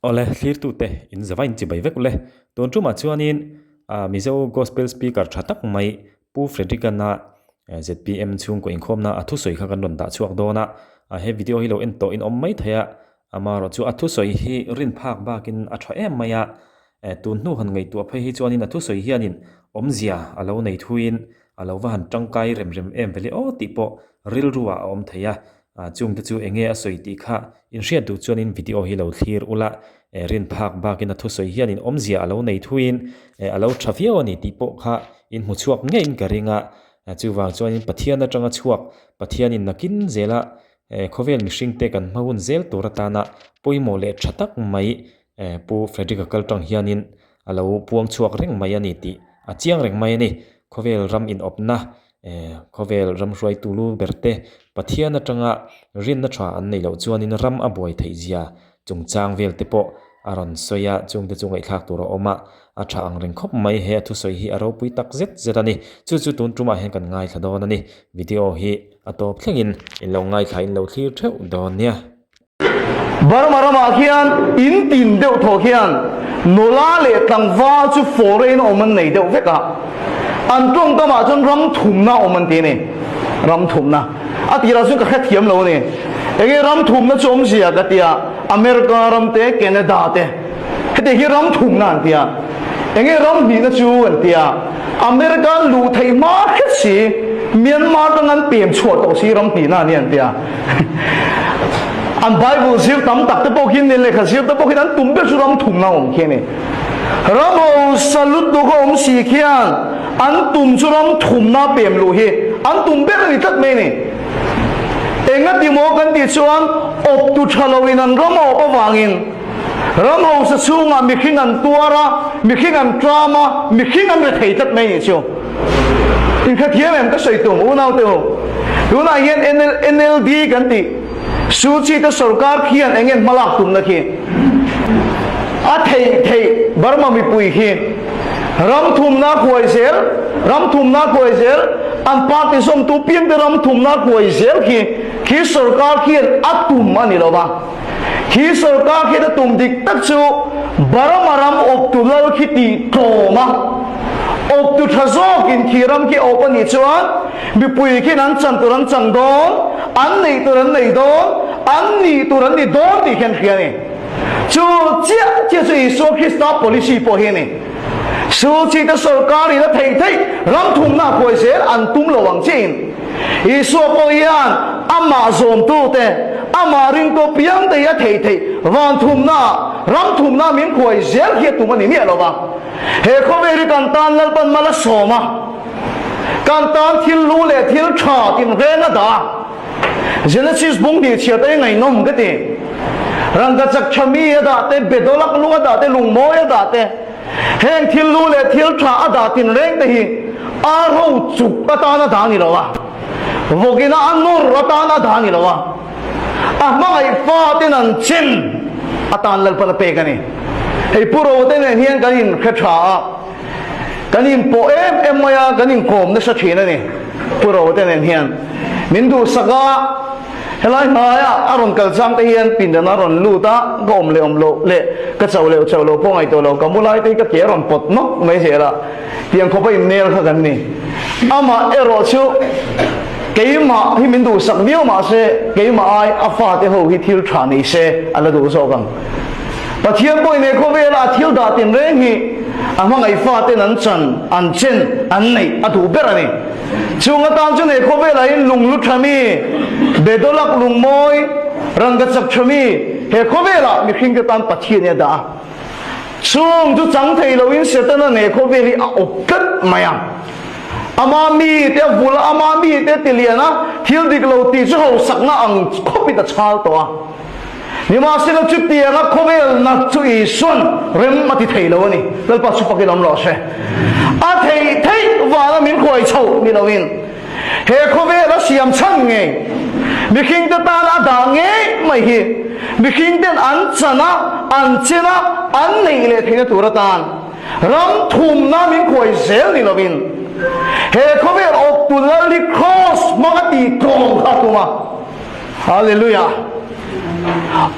Awle, thlirtute in zava in chibai vek ule. Tun tumah chuanin Mizo Gospel Speaker tha tak mai Pu Frederick-ana zpm chhungkaw inkhawmna a thusawi kha kan rawn dah chhuak dawn a. He video hi lo en tawh in awm mai thei a, amaherawh chu a thusawi hi rin phak bakin a tha em mai a. Tun hnu han ngaihtuah phei hi chuanin a thusawi hianin awmzia a lo nei thuiin a lo va han tangkai rem rem em vele aw tih pawh rilru ah a awm thei a. Chungte chu enge a sawi tih kha inhriat duh chuanin video hi lo thlir ula, rin phak bakin a thusawi hianin awmzia a lo nei thuiin a lo tha viau a ni tih pawh kha in hmu chhuak ngeiin ka ring a. Chuvang chuanin Pathian atanga chhuak, Pathianin nakin zela khawvel mihringte kan hma hun zel tur atana pawimawh leh tha tak mai Pu Frederick-a kal tang hianin a lo puang chhuak reng mai a ni tih a chiang reng mai a ni. Khawvel ram inawpna, khawvel ram hruaitu lu berte Pathian atanga rinna tha an neih loh chuanin ram a buai theih zia chungchang vel te pawh a rawn sawi a, chungte chu ngaihthlak tur a awm a, a tha ang reng khawp mai. He a thusawi hi a ropui tak zet zet a ni. Chu chu tun tumah hian kan ngaithla dawn a ni. Video hi a tawp thlengin in lo ngaithla in lo thlir theuh dawn nia. Burma ramah khian in tin deuh thaw khian nula leh tlangval chu foreign awm an nei deuh vek a, an tawngkamah chuan ram thumna awm an ti a ni, ram thumna. A tirah chuan ka hrethiam lo a ni, enge ram thumna chu awmzia ka ti a, America ram te, Canada te, heti hi ram thumna an ti a, enge ram hnihna chu an ti a, America an luh theih hma hret si, Myanmar tang an pem chhuah tawh si ram hnihna a ni an ti a. An Bible zir tam tak te pawh khian lehkha zir te pawh khian an tum ber chu ram thumna awm khi a ni. Ram hausa lutuk a awm si khian an tum chu ram thumna pem luh hi an tum ber a ni tlat mai a ni. Engati maw kan tih chuan awptu tha loin an ram a awp avangin ram hausa chhungah mihring an tuar a, mihring an tram a, mihring an rethei tlat mai a nih chu. Inkhathiam em ka sawi tum unau te u. Tunah hian NLD kan tih Suu Kyi te sorkar khian eng nge hmalak tumna khi a theih theih Burma mipui khi ram thumna khuai zel ram thumna khuai zel an party zawmtu piang te ram thumna khuai zel khi khi sorkar khian a tum a ni lo va. Khi sorkar khian a tum dik tak chu Burma ram awptu lal khi tih tlawm a, awptu tha zawkin khi ram khi awp a nih chuan mipui khian an chan tur an chang dawn, an neih tur an nei dawn, an nih tur an ni dawn tih khian hria a ni. Chu chiah chiah chu Isua Krista policy pawh hi a ni. Sulchite sorkarin a theih theih ram thumna khuai zel an tum lo ang chiin Isua pawh hian amah zawmtute, amah ringtu piangte hi a theih theih van thumna, ram thumna min khuai zel hi a tum a ni miah lo va. He khawvel hi kan tan Lalpan mal a sawm a, kan tan thil lu leh thil tha tinreng a dah a. Genesis bung hnih chhiat a ingaihnawm ka ti. Rangkachak tha mi a dah te, bedawlak lung a dah te, lungmawi a dah te, heng thil lu leh thil tha a dah tinreng te hi a ro chuk atan a dah ni lo a, vawkina a nawr atan a dah ni lo a, a hmangaih fa ten an chen atan Lalpan a pek a ni. Hei Pu Rote nen hian kan inhre tha a, kan inpawh em em mai a, kan inkawm nasa thin a ni Pu Rote nen hian. Min duhsak a, helai hnaia a rawn kal chang te hian pindan a rawn lut a, ka awm leh awm loh leh ka chauh leh chauh loh pawh ngaihtuah lo, ka mu lai te hi ka ke a rawn pawt nawk mai zel a, tiang khawpa innel kha kan ni. Amah erawh chu keimah hi min duhsak viau mah se, keimah ai a fate ho hi thil tha nei se a la duh zawk ang. Pathian pawhin he khawvela a thil dah tinreng hi a hmangaih faten an chan, an chen, an neih a duh ber a ni. Chung atan chuan he khawvelah hian lunglu tha mi, bedawlak lungmawi, rangkachak tha mi, he khawvelah mihringte tan Pathian hi a dah a. Chung chu chang thei loin Setana'n he khawvel hi a awp tlat mai a. Ama mite a vul a, ama mite a ti lian a, thil dik lo tih chu hausakna ang khawpin a chhal tawh a. Nimahsela chutianga khawvel nat chu Isua'n rem a ti thei lo a ni. Lalpa chu pakin awm rawh se. A theih theih vanga min khuai chhoh ni loin he khawvel a siam chhan ngei, mihringte tana a dah ngei mai hi mihringten an chan a, an chen a, an neih leh theihna tur atan ram thumna min khuai zel ni loin he khawvel awptu Lal hi Kraws hmanga tih tlawm kha a tum a. Hallelujah!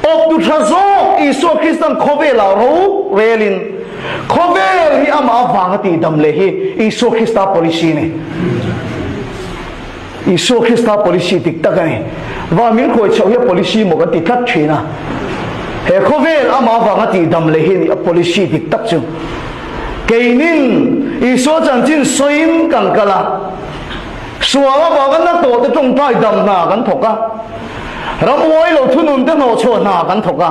Awptu tha zawk Isua Kristan khawvelah ro relin khawvel hi amah avanga tihdam leh hi Isua Krista policy a ni. Isua Krista policy dik tak a ni. Van min khawi chhoh hi a policy maw kan ti tlat thin a. He khawvel amah avanga tihdam leh hi a ni a policy dik tak chu. Keinin Isua chanchin sawiin kan kal a, sual avanga na tawh te tawngtai dam hna kan thawk a, ramhuai lo thunun te hnawhchhuah hna kan thawk a.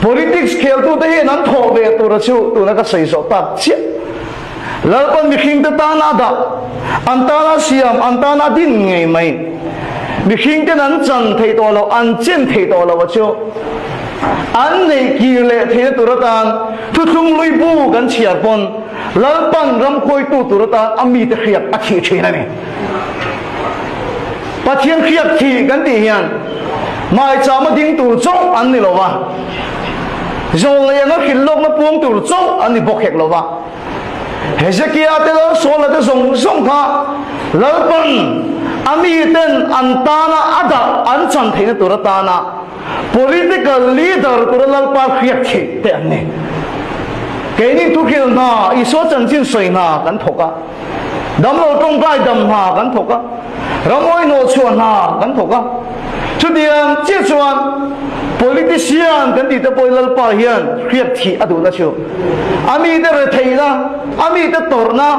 Politics kheltute hian an thawh ve tura chu tuna ka sawi zawh tak chiah. Lalpan mihringte tana a dah, an tana siam, an tana din ngei mai. Mihringten an chan theih tawh loh, an chen theih tawh loh a chu. An neih kir leh theihna tur atan thuthlung lui bu kan chhiar pawn Lalpan ramkhawitu tur atan a mite hriak a thih thin a ni. Pathian hriak thih kan tih hian maichama ding tur chauh an ni lo va, zawl leh anga hrilh lawkna puang tur chauh an ni bawk hek lo va. Hezekia te lal Saula te zawng zawng kha Lalpan a miten an tana a dah an chan theihna tur atana political leader tura Lalpa hriak thih te an ni. Keini thuhrilh hna, Isua chanchin sawi hna kan thawk a. Damlo tawngtai dam hna kan thawk a, ramawih hnawhchhuah hna kan thawk a. Chutiang chiah chuan politician kan tihte pawhin Lalpa hian hriat thih a duhna chu a mite retheihna, a mite tawrhna,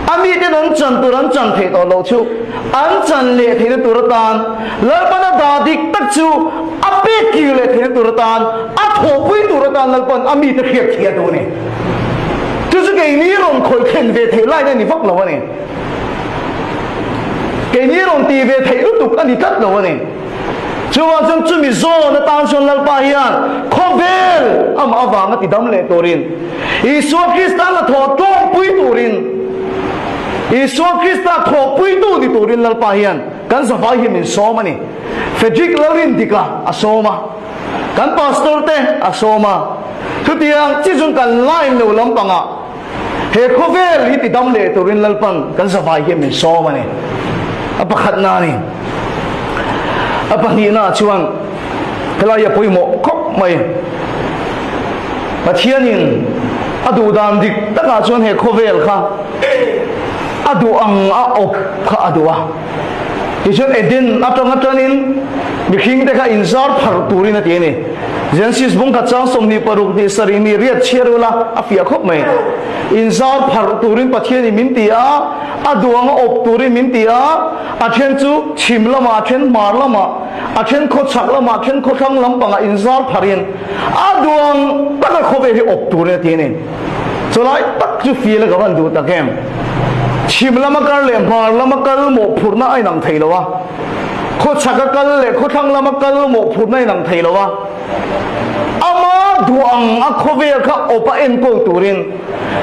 a miten an chan tur an chan theih tawh loh chu an chan leh theihna tur atan Lalpan a dah dik tak chu a pek kir leh theihna tur atan a thawhpui tur atan Lalpan a mite hriat thih a duh a ni. Chu chu keini rawn khawih thlen ve theih lain a ni vak lo a ni. Keini rawn tih ve theih lutuk a ni tlat lo a ni. Chuvang chuan chumi zawn atan chuan Lalpa hian khawvel amah avanga ti dam leh turin Isua Krista la thawh tlawmpui turin Isua Krista thawhpuitu ni turin Lalpa hian kan zavai hi min sawm a ni. Frederick Lalrindika a sawm a. Kan pastor te a sawm a, chutiang chi chuan kan line lo lampangah he khawvel hi ti dam leh turin Lalpan kan zavai hian min sawm a ni. A pakhatna a ni. A pahnihna chuan helai a pawimawh khawp mai. Pathianin a duh dan dik takah chuan he khawvel kha a duh ang a awp kha a duh a. Tichuan Eden atang atanin mihring te kha inzar phar turin a ti a ni. Genesis bung khat chang 26 ni sarih ni riat chhiar ula a fiah khawp mai. Inzar phar turin Pathianin min ti a, a duang a awp turin min ti a, a then chu chhim lamah, a then hmar lamah, a then khawchhak lamah, a then khawthlang lampangah inzar pharin a duang taka khawvel hi awp turin a ti a ni. Chulai tak chu feel a ka van duh tak em. Chhim lama kal leh hmar lama kal mawhphurhna a inang thei lo a, khawchhak a kal leh khawthlang lama kal mawhphurhna a inang thei lo a, ama duh ang a khawvel kha awp a enkawl turin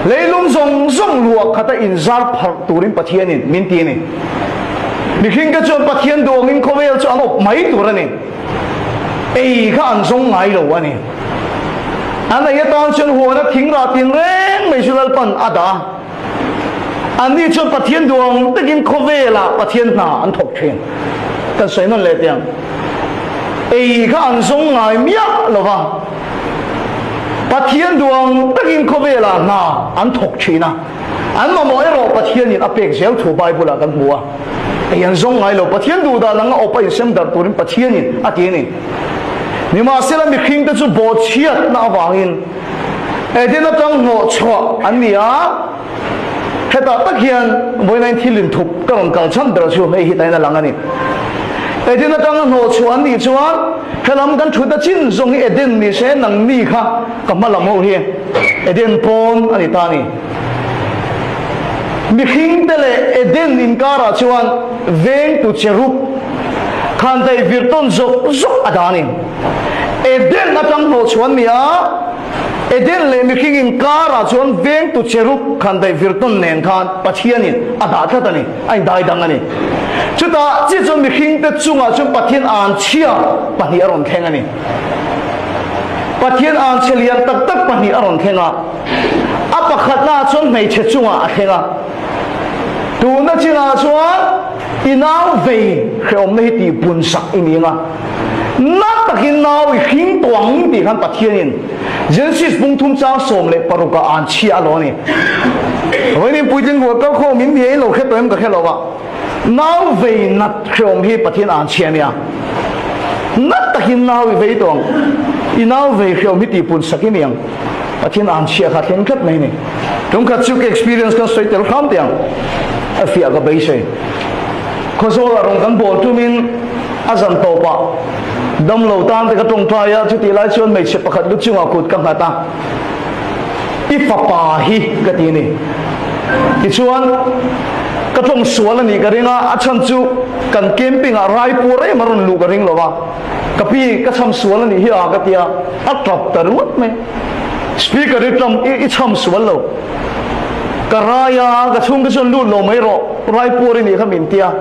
leilung zawng zawng luah khat a inzar pharh turin Pathianin min ti a ni. Mihringte chuan Pathian duh angin khawvel chu an awp mai tur a ni. Ei kha an zawng ngai lo a ni. An ei atan chuan huana thing rah tin reng mai chu Lalpan a dah a. Anni chuan Pathian duang takin khawvelah Pathian hna an thawk thin. Kan sawi nawn leh tiang. Ei kha an zawng ngai miah lo va. Pathian duang takin khawvelah hna an thawk thin a. An mamawh erawh Pathianin a pek zel thu Bible-ah kan hmu a. Ei an zawng ngai lo. Pathian duh dan anga awpa insem darh turin Pathianin a ti a ni. Nimahsela mihringte chu bawhchhiatna avangin Eden atang hnawh chhuah an ni a, hetah tak hian vawiin thil inthup ka rawn kal chhan ber chu hei hi tain a lang a ni. Eden atanga hnawh chhuah an nih chuan helam kan thut a chin zawng hi Eden ni se nang mi kha ka hma lam ho hi Eden pawn a ni ta a ni. Mihring te leh Eden inkarah chuan vengtu cherub khan daih vir tawn zawk zawk a dah a ni. Eden atang hnawh chhuah an ni a, Eden leh mihring inkarah chuan vengtu cherub khan daih vir tawn nen khan Pathianin a dah tlat a ni, a indai dang a ni. Chutah chiah chuan mihringte chungah chuan Pathian anchhia pahnih a rawn thleng a ni. Pathian anchhe lian tak tak pahnih a rawn thleng a, a pakhatnaah chuan hmeichhe chungah a thleng a. Tuna chinah chuan i nau vei hrehawmna hi tihpun sak i ni ang a. Na takin nau i hring tawh ang tih khan Pathianin Genesis bung thum chang 16 ah an chhia a lo a ni. Vawiin puitling hual kal khawm in ni a, in lo hre tawh em ka hre lo va. Nau vei nat hreawm hi Pathian an chhia a nia. Na takin nau i vei tawh ang. I nau vei hreawm hi tihpun sak i ni ang. Pathian an chhia kha thleng tlat mai a ni. Tumkhat chu ka experience kan sawi tel hram teh ang. A fiah ka beisei. Khawzawlah rawn kan bawl tumin a zan tawpah damlo tan te ka tawngtai a, chutih lai chuan hmeichhe pakhat lu chungah kut ka nghat a, I fapa hi ka ti a ni. Tichuan ka tawng sual a nih ka ring a, a chhan chu kan camping ah Raipur em a rawn luh ka ring lo va, ka pi ka chham sual a nih hi a ka ti a, a tap ta ringawt mai. Speaker i tawng i chham sual lo. Ka rai a, ka chhungte chuan lut lo mai rawh, Raipur i nih kha min ti a.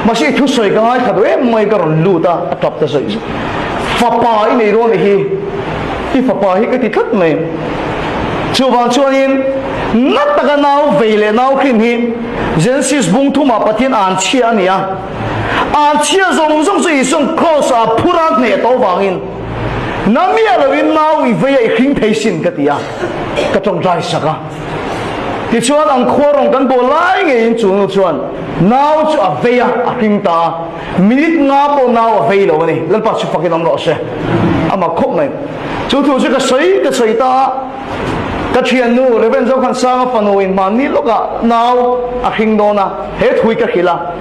Mahse i thusawi ka ngaithla duh em mai ka rawn lut a, a tap ta zawih zawih. Fapa i nei dawn nih hi, i fapa hi ka ti tlat mai. Chuvang chuanin na taka nau vei leh nau hrin hi Genesis bung thumah Pathian an chhia a ni a. An chhia zawng zawng chu Isua'n kraws ah phur a hneh tawh vangin na miah loin nau i vei a i hring thei sin ka ti a, ka tawngtai sak a. Tichuan an khua rawn kan bawl lai ngeiin chu nu chuan nau chu a vei a, a hring ta a. Minute nga pawh nau a vei lo a ni. Lalpa chu fakin awm rawh se. A mak khawp mai. Chu thu chu ka sawi ka sawi ta a. Ka thiannu Rev. Zokhansanga fanu in hmanni lawkah nau a hring dawn a, he thui ka hrilh a.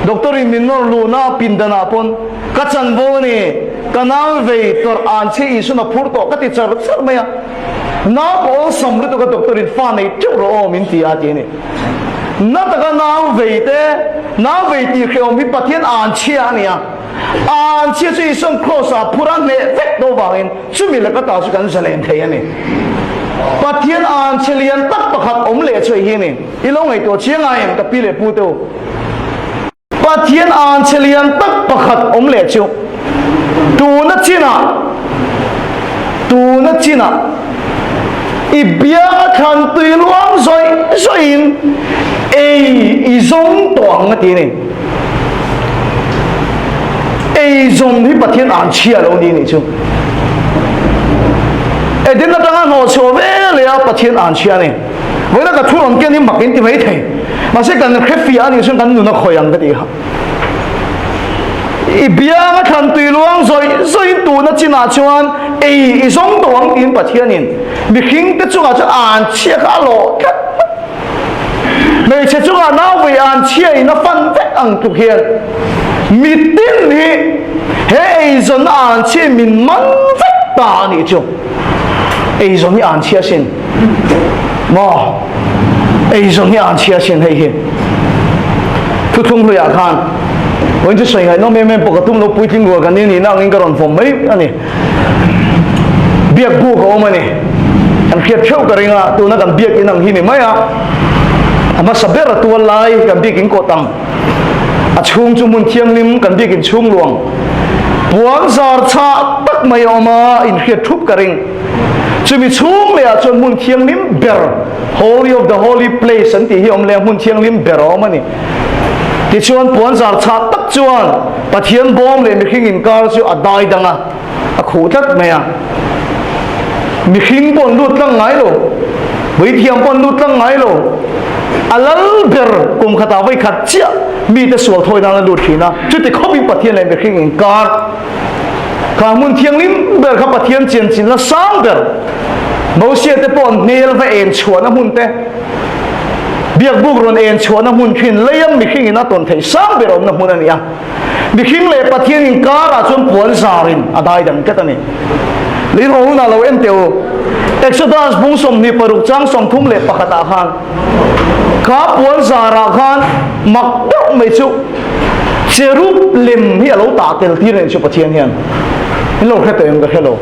Doctor in min nawr luhna pindanah pawn ka chanvo a ni. Ka nau vei tawrh an che Isuan a phur tawh ka ti char char mai a. Nau ka awlsam lutuk a doctor in fa nei teuh rawh aw min ti a ti a ni. Na taka nau vei te, nau vei tih hrehawm hi Pathian an chhia a ni a. An chhia chu Isuan cross ah phur a hneh vek tawh vangin chumi laka ta chu kan zalen thei a ni. Pathian an chhe lian tak pakhat awm leh chu hei hi a ni. I lo ngaihtuah chiang ai em ka pi leh pu te u. Pathian an chhe lian tak pakhat awm leh chu tuna chinah tuna chinah i biang a thlan tui luang zawih zawihin ei i zawng tawh ang a ti a ni. Ei zawng hi Pathian an chhia lo ni nih chu. Eden atanga hnawhchhuah ve leh a Pathian an chhia a ni. Vawiina ka thu rawn ken hi mak in ti mai thei. Mahse kan hre fiah a nih chuan kan nun a khawi ang ka ti kha. I biang a thlan tui luang zawih zawih tuna chinah chuan ei i zawng tawh ang tiin Pathianin mihring te chungah chuan an chhia kha a lawh tlat mai. Hmeichhe chungah nauvei an chhia in a fan vek ang tluk hian mitin hi he eizawnna an chhia min man vek ta a nih chu. Eizawn hi an chhia sin. Maw? Eizawn hi an chhia sin hei hi. Thuthlung hluiah khan vawiin chu sawi ngaihnawm em em pawh ka tum lo puitling rual kan ni nihna angin ka rawn vawm mai a ni. Biak buk a awm a ni. Kan hriat theuh ka ring a, tuna kan biak in ang hi ni mai a. A hmasa ber a tual lai kan biak in kawt ang. A chhung chu hmun thianghlim kan biak in chhung luang. Puan zar chhah tak mai a awm a, inhriat thup ka ring. Chumi chhung leh ah chuan hmun thianghlim ber, Holy of the Holy Place an tih hi awm leh a, hmun thianghlim ber a awm a ni. Tichuan puanzar chhah tak chuan Pathian bawm leh mihring inkar chu a dai dang a, a khuh tlat mai a. Mihring pawh an lut tlang ngai lo, puithiam pawh an lut tlang ngai lo. A lal ber kum khatah vawi khat chiah mite sual thawi nan a lut thin a, chuti khawpin Pathian leh mihring inkar Kha hmun thianghlim ber kha Pathian chianchinna sang ber, Mosia te pawh an hmel va en chhuahna hmun te, biakbuk rawn en chhuahna hmun thin leiam mihringin a tawn theih sang ber awmna hmun a ni a. Mihring leh Pathian inkarah chuan puan zarin a dai dang tlat a ni. Lei haw hunah lo en teh u. Exodus bung 26 chang 31 ah khan kha puan zarah khan mak deuh mai chu Cherub lem hi a lo tah tel tir nen chu Pathian hian in lo hre tawh em ka hre lo.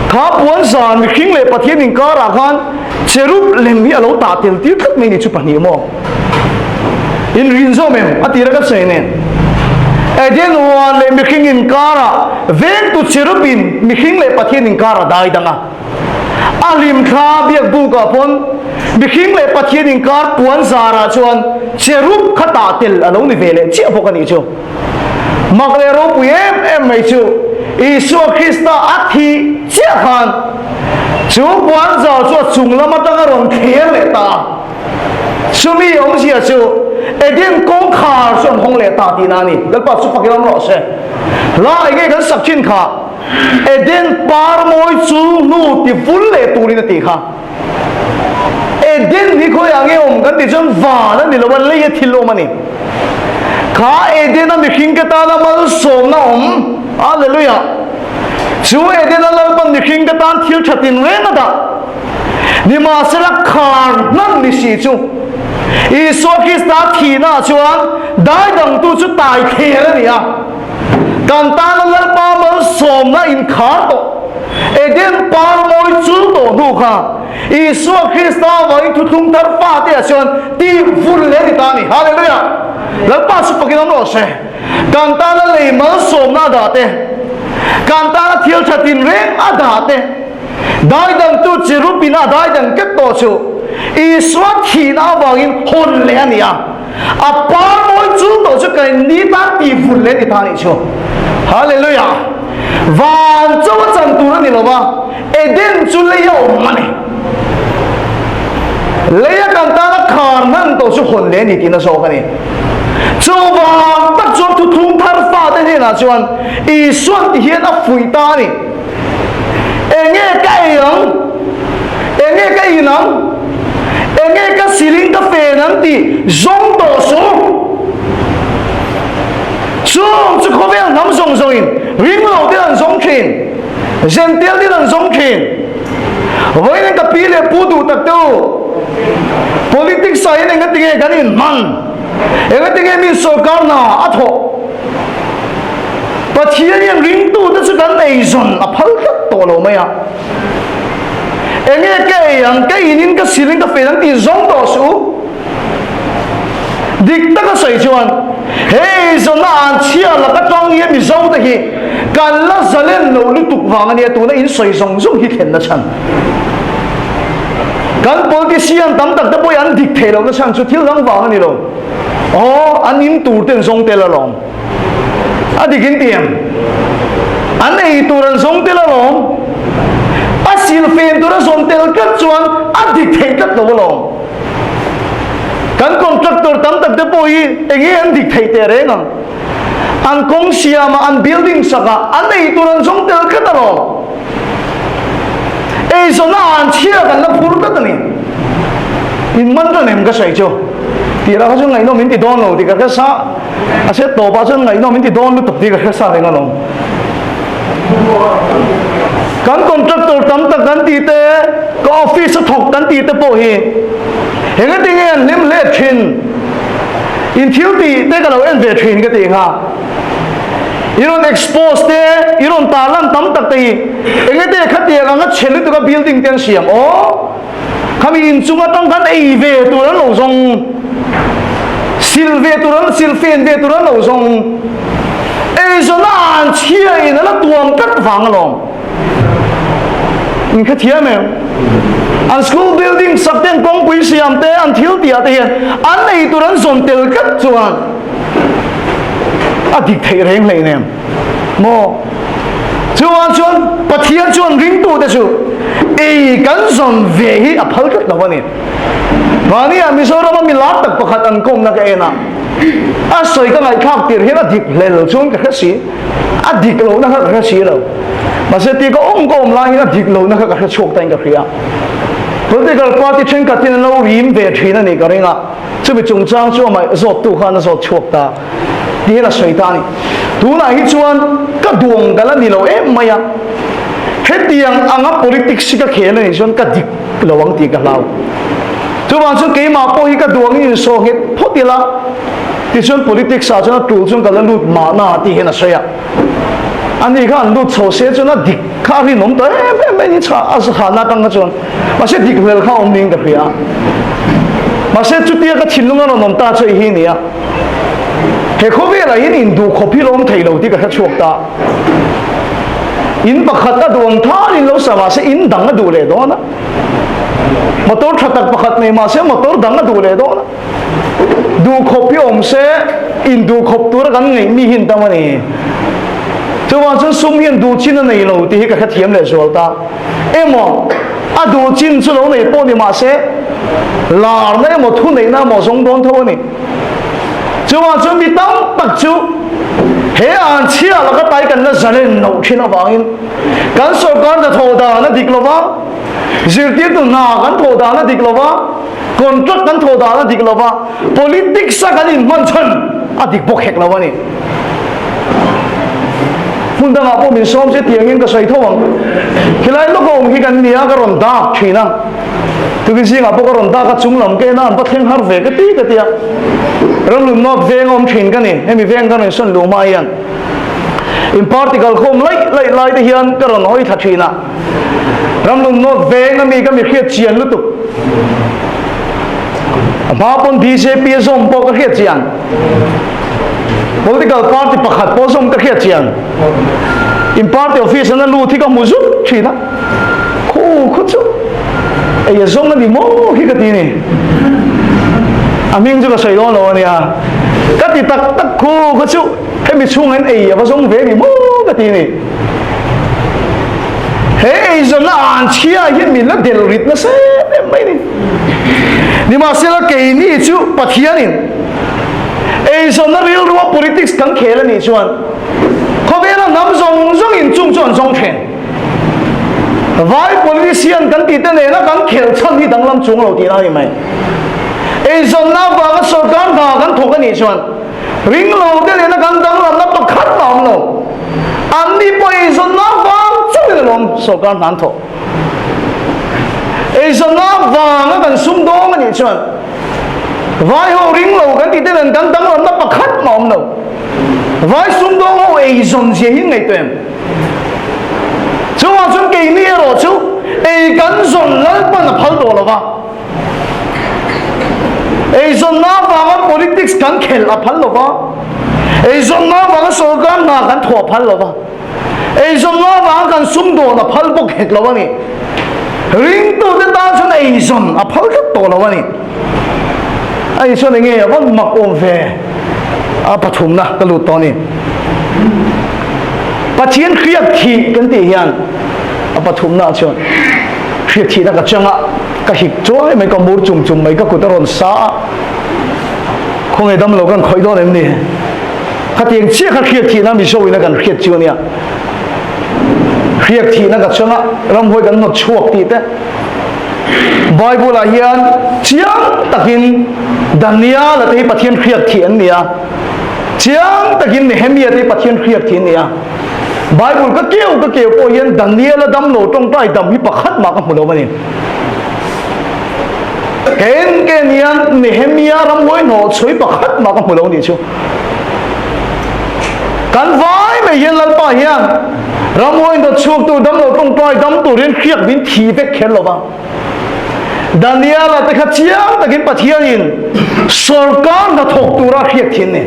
Kha puan zan mihring leh Pathian inkarah khan cherub lem hi a lo tah tel tir tlat mai ni chu pahnih maw? In rin zawm em? A tira ka sawi nen. Eden huan leh mihring inkarah vengtu cherub in mihring leh Pathian inkar a dai dang a. A hlimthla biak bukah pawn mihring leh Pathian inkar puan zarah chuan cherub kha tah tel a lo ni ve leh chiah bawk a nih chu. Mak leh ropui em em mai chu. Isua Krista a thih chiah khan chu puanzar chu a chung lam atanga rawn thler leh ta a. Chumi awmzia chu Eden kawngkhar chu an hawng leh ta tihna a ni. Lalpa chu fak ram rawh se. Hla enge kan sak thin kha Eden par mawi chu hnu ti vul leh turin a tih kha. Eden hi khawiah nge awm kan tih chuan van a ni lo a, lei a thil awm a ni. Kha Eden a mihring ka tana malsawmna awm. Hallelujah! Chu Eden a Lalpan mihring ka tan thil tha tinreng a dah. Nimahsela khar hman ni si chu Isua Krista thihnaah chuan daidangtu chu tai thler a ni a. Kan tana Lalpa malsawmna inkhar tawh, Eden par mawi chul tawh hnu kha Isua Krista avangin thuthlung thar fate ah chuan tih vun leh a ni ta a ni. Hallelujah! Lalpa chu fakin awm rawh se. Kan tana lei malsawmna a dah te, kan tana thil tha tinreng a dah te, Daidangtu chi rupin a daidang kep tawh chu Isua thihna avangin hawn leh a ni a, a par mawi chul tawh chu kan ni tan tih vun leh a ni ta a nih chu. Hallelujah! Van cho a chan tur a ni lo va, Eden chu lei a awm a ni. Lei a kan tana khar hman tawh chu hawn leh a ni tihna zawk a ni. Chuvang tak chuan thuthlung thar fate hnenah chuan Isuan ti hian a fuih ta a ni. Enge ka ei ang? Enge ka in ang? Enge ka siling ka fen ang tih zawng tawh suh. Chung chu khawvel hnam zawng zawngin ring lo ten an zawng thin, Zentel ten an zawng thin. Vawiin ka pi leh pu duh tak te u, politics ah hian engatinge kan inhman? Engatinge mi sorkar hna a thawh? Pathian hian ringtute chu kan eizawn a phal tlat tawh lo mai a. Enge ka ei ang, ka inin ka silin ka fel ang tih zawng tawh suh u. Dik taka sawi chuan he eizawnna an chhia laka tang hian Mizote hi kan la zalen lo lutuk vang a nia tuna in sawi zawng zawng hi thlenna chhan. Kan politician tam tak te pawh hi an dik theih lohna chhan chu thil dang vang a ni lo. Aw, an in tur ten zawng tel alawm. A dik in ti em? An ei tur an zawng tel alawm. A silfen tur a zawn tel tlat chuan a dik thei tlat lo alawm. Kan contractor tam tak te pawh hi enge an dik thei teh reng ang. An kawng siam a, an building sak a, an ei tur an zawng tel tlat alawm. Eizawn a an chhia kan la phur tlat a ni. In man ran em ka sawi chu. Tih lah kha chu ngaihnawm in ti dawn lo tih ka hre sa. A se tawpah chuan ngaihnawm in ti dawn lutuk tih ka hre sa reng alawm. Kan contractor tam tak kan tih te, ka office a thawk kan tih te pawh hi engatinge an hlim hle thin. In thil tih te ka lo en ve thin ka tih ngha. I rawn expose te, i rawn tarlan tam tak te hi engate khatiang anga chhe lutuk a building te an siam aw. Khami inchung atang khan ei ve tur an lo zawng, sil ve tur an sil fen ve tur an lo zawng. Eizawn a an chhia in a la tuam tlat vang alawm. In khathiam em? An school building sak te an kawngpui siam te an thil tih ah te hian an ei tur an zawn tel tlat chuan a dik theih reng hleinem maw? Chuan chuan Pathian chuan ringtute chu ei kan zawn ve hi a phal tlat lo a ni. Mahnia Mizorama mi lar tak pakhat an kawmna ka en a, a sawi ka ngaihthlak tir hian a dik hlel chuan ka hre si, a dik lohna kha ka hre si lo. Mahse ti ka awm ka awm lai hian a dik lohna kha ka hre chhuak ta in ka hria. Political party thenkhat hian an lo rim ve thin a nih ka ring a, chumi chungchang chu amah zawttu khan a zawt chhuak ta. Ti hian a sawi ta a ni. Tunah hi chuan ka duang ka la ni lo em mai a, hetiang anga politics hi ka khel a nih chuan ka dik lo ang tih ka hlau. Chuvang chuan keimah pawh hi ka duangin insaw nghet phawt ila, tichuan politics ah chuan a tul chuan ka la lut mahna tih hian a sawi a. Ani kha an lut chho se chuan a dik kha a rinawm tawh em em mai ni chha a zahna atang kha chuan mahse dik hlel kha a awm niin ka hria. Mahse chutia ka thinlung a rawn awm ta chu hei hi a ni a. He khawvelah hian induh khawp hi lawm thei lo tih ka hre chhuak ta. In pakhat a duh ang tharin lo sa mahse in dang a duh leh dawn a. Motor tha tak pakhat nei mahse motor dang a duh leh dawn a. Duh khawp hi awm se induh khawp tura kan ngaih mi hi an tam a ni. Chuvang chuan sum hian duh chin a nei lo tih hi ka hrethiam leh zual ta. Emaw, a duh chin chu lo nei pawh ni mah se, larna emaw thuneihna emaw zawng dawn tho a ni. Chuvang chuan mi tam tak chu he an chhia laka tai kan la zalen loh thin avangin kan sorkar hnathawh dan a dik lo va, zirtirtu hna kan thawh dan a dik lo va, contract kan thawh dan a dik lo va, politics a kan inhman chhan a dik bawk hek lo a ni. Hmun dangah pawh min sawm che tiangin ka sawi tho ang. Khilai lawk a awm hi kan nia ka rawn dak thin a. Tukin zingah pawh ka rawn dak a chung lam ka en a an va thleng har ve ka ti ka ti a. Ramlun North veng a awm thin ka ni. Hemi veng ka rawn sawn luh hma hian in party kalkhawm laih laih lai te hian ka rawn hawi thla thin a. Ramlun North veng a mi ka mi hriat chian lutuk. A hma pawn bjp a zawm pawh ka hriat chian. Political party pakhat pawh zawm ka hriat chian. In party office an a lut hi ka hmu zut thin a. Khu khu chu ei a zawng a ni maw khi ka ti ni. A hming chu ka sawi dawn lo a nia. Ka ti tak tak khu khu chu hemi chhungah hian ei a va zawng ve ni maw ka ti ni. He eizawnna an chhia hian min la del rit nasa em em mai ni. Nimahsela keini chu Pathianin eizawnna rilrua politics kan khel a nih chuan khawvela hnam zawng zawngin chung chu an zawng then. Vai politician kan tihte nena kan khel chhan hi danglam chung lo tihna a ni mai. Eizawnna avanga sorkar hna kan thawk a nih chuan Ringlo te nena kan danglamna pakhat a awm lo. Anni pawh eizawnna vang chauhin alawm sorkar hna an thawh. Eizawnna vanga kan sum dawng a nih chuan vai ho ringlo kan tih te nen kan danglamna pakhat mah a awm lo. Vai sum dawng ho eizawn zia hi ngaihtuah em? Chuvang chuan keini erawh chu ei kan zawn Lalpan a phal tawh lo va. Eizawnna avanga politics kan khelh a phal lova, eizawnna avanga sorkar hna kan thawh a phal lova, eizawnna avanga kan sumdawn a phal bawk hek lo a ni. Ringtute tan chuan eizawn a phal tlat tawh lo a ni. A ni chuan enge a van mak awm ve a pathumna ka lut tawh a ni. Pathian hriat thih kan tih hian a pathumna chuan hriat thihna ka chang a, ka hik chuai mai, ka mur chum chum mai, ka kut a rawn sa a, khawnge dam lo kan khawih dawn em ni? Khatiang chiah kha hriat thihna Mizo in a kan hriat chu a nia. Hriat thihna ka chang a, ramhuai kan hnawt chhuak tih te. Bible ah hian chiang takin Daniel a te hi Pathian hriat thih an ni a, chiang takin Nehemia te hi Pathian hriat thih an ni a. Bible ka keu ka keu pawh hian Daniel-a dam lo tawngtai dam hi pakhat mah ka hmu lo a ni. Ken ken hian Nehemia ramhuai hnawh chhui pakhat mah ka hmu lo nih chu. Kan vai mai hian Lalpa hian ramhuai hnawt chhuaktu dam lo tawngtai dam tur hian hriak min thi vek kher lo va. Daniel-a te kha chiang takin Pathianin sawrkar hna thawk tura hriat thin ni.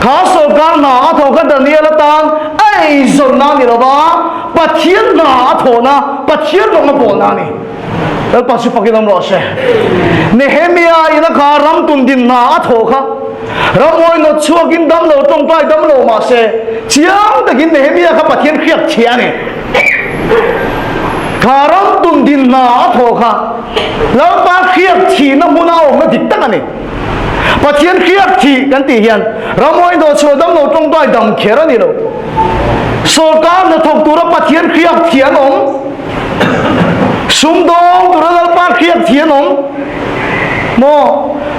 Kha sawrkar hna a thawk kha Daniel atan a eizawnna a ni lo va, Pathian hna a thawhna, Pathian rawng a bawlna a ni. Lalpa chu fakin awm rawh se. Nehemia in a kha ram tundin hna a thawh kha ramhuai nawt chhuakin dam lo tawngtai dam lo mah se chiang takin Nehemia kha Pathian hriak chhia a ni. Kha ram tun din hna a thawh kha Lalpa hriak thihna hmuna a awmna dik tak a ni. Pathian hriak thih kan tih hian ramhuai dawhchhuah dam lo tawngtai dam kher a ni lo. Sawrkar hnathawk tura Pathian hriak thih an awm. Sumdawng tura Lalpa hriak thih an awm. Maw?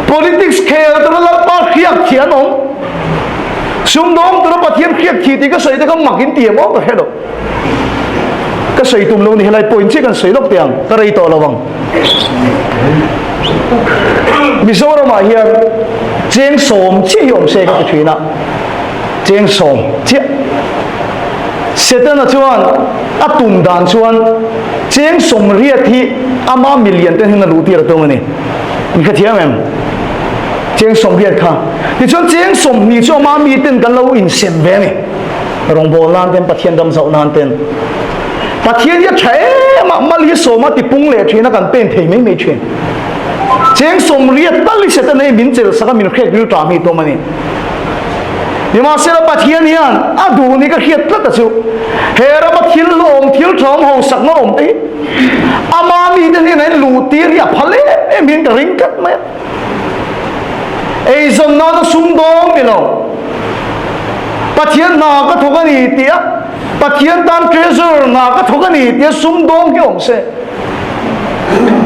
Politics khel tura Lalpa hriak thih an awm. Sumdawng tura Pathian hriak thih tih ka sawi te kha mak in ti em aw ka hre lo. Ka sawi tum lo ni helai point chiah kan sawi lawk teh ang, ka rei tawh lo ang. Mizoramah hian cheng sawm chiah hi awm se ka ti thin a, cheng sawm chiah. Setana chuan a tum dan chuan cheng sawm riat hi ama milian ten hian a luh tir a tum a ni. In hrethiam em? Cheng 80 kha. Tichuan cheng 20 chu ama miten kan lo insem ve a ni. Rawngbâwl nan ten, Pathian ram zauh nan ten. Pathian hi a ṭha em a, mal hi sawma tipung leh ṭhin a kan pen thei mai mai ṭhin. Cheng 80 tal hi Satan hei min chelh sak a, min hrek ril ṭam hi tum a ni. Nimahsela Pathian hian a duh ni ka hriat tlat a chu. He rama thil hlawm, thil ṭhawm hausakna awm te hi ama mite hnenah hian luh tir hi a phal em em hian ka ring tlat mai a. Eizawn nana sumdawng ni lo, Pathian hna ka thawk a ni tia, Pathian tan treasurer hna ka thawk a ni tia sumdawng hi awm se.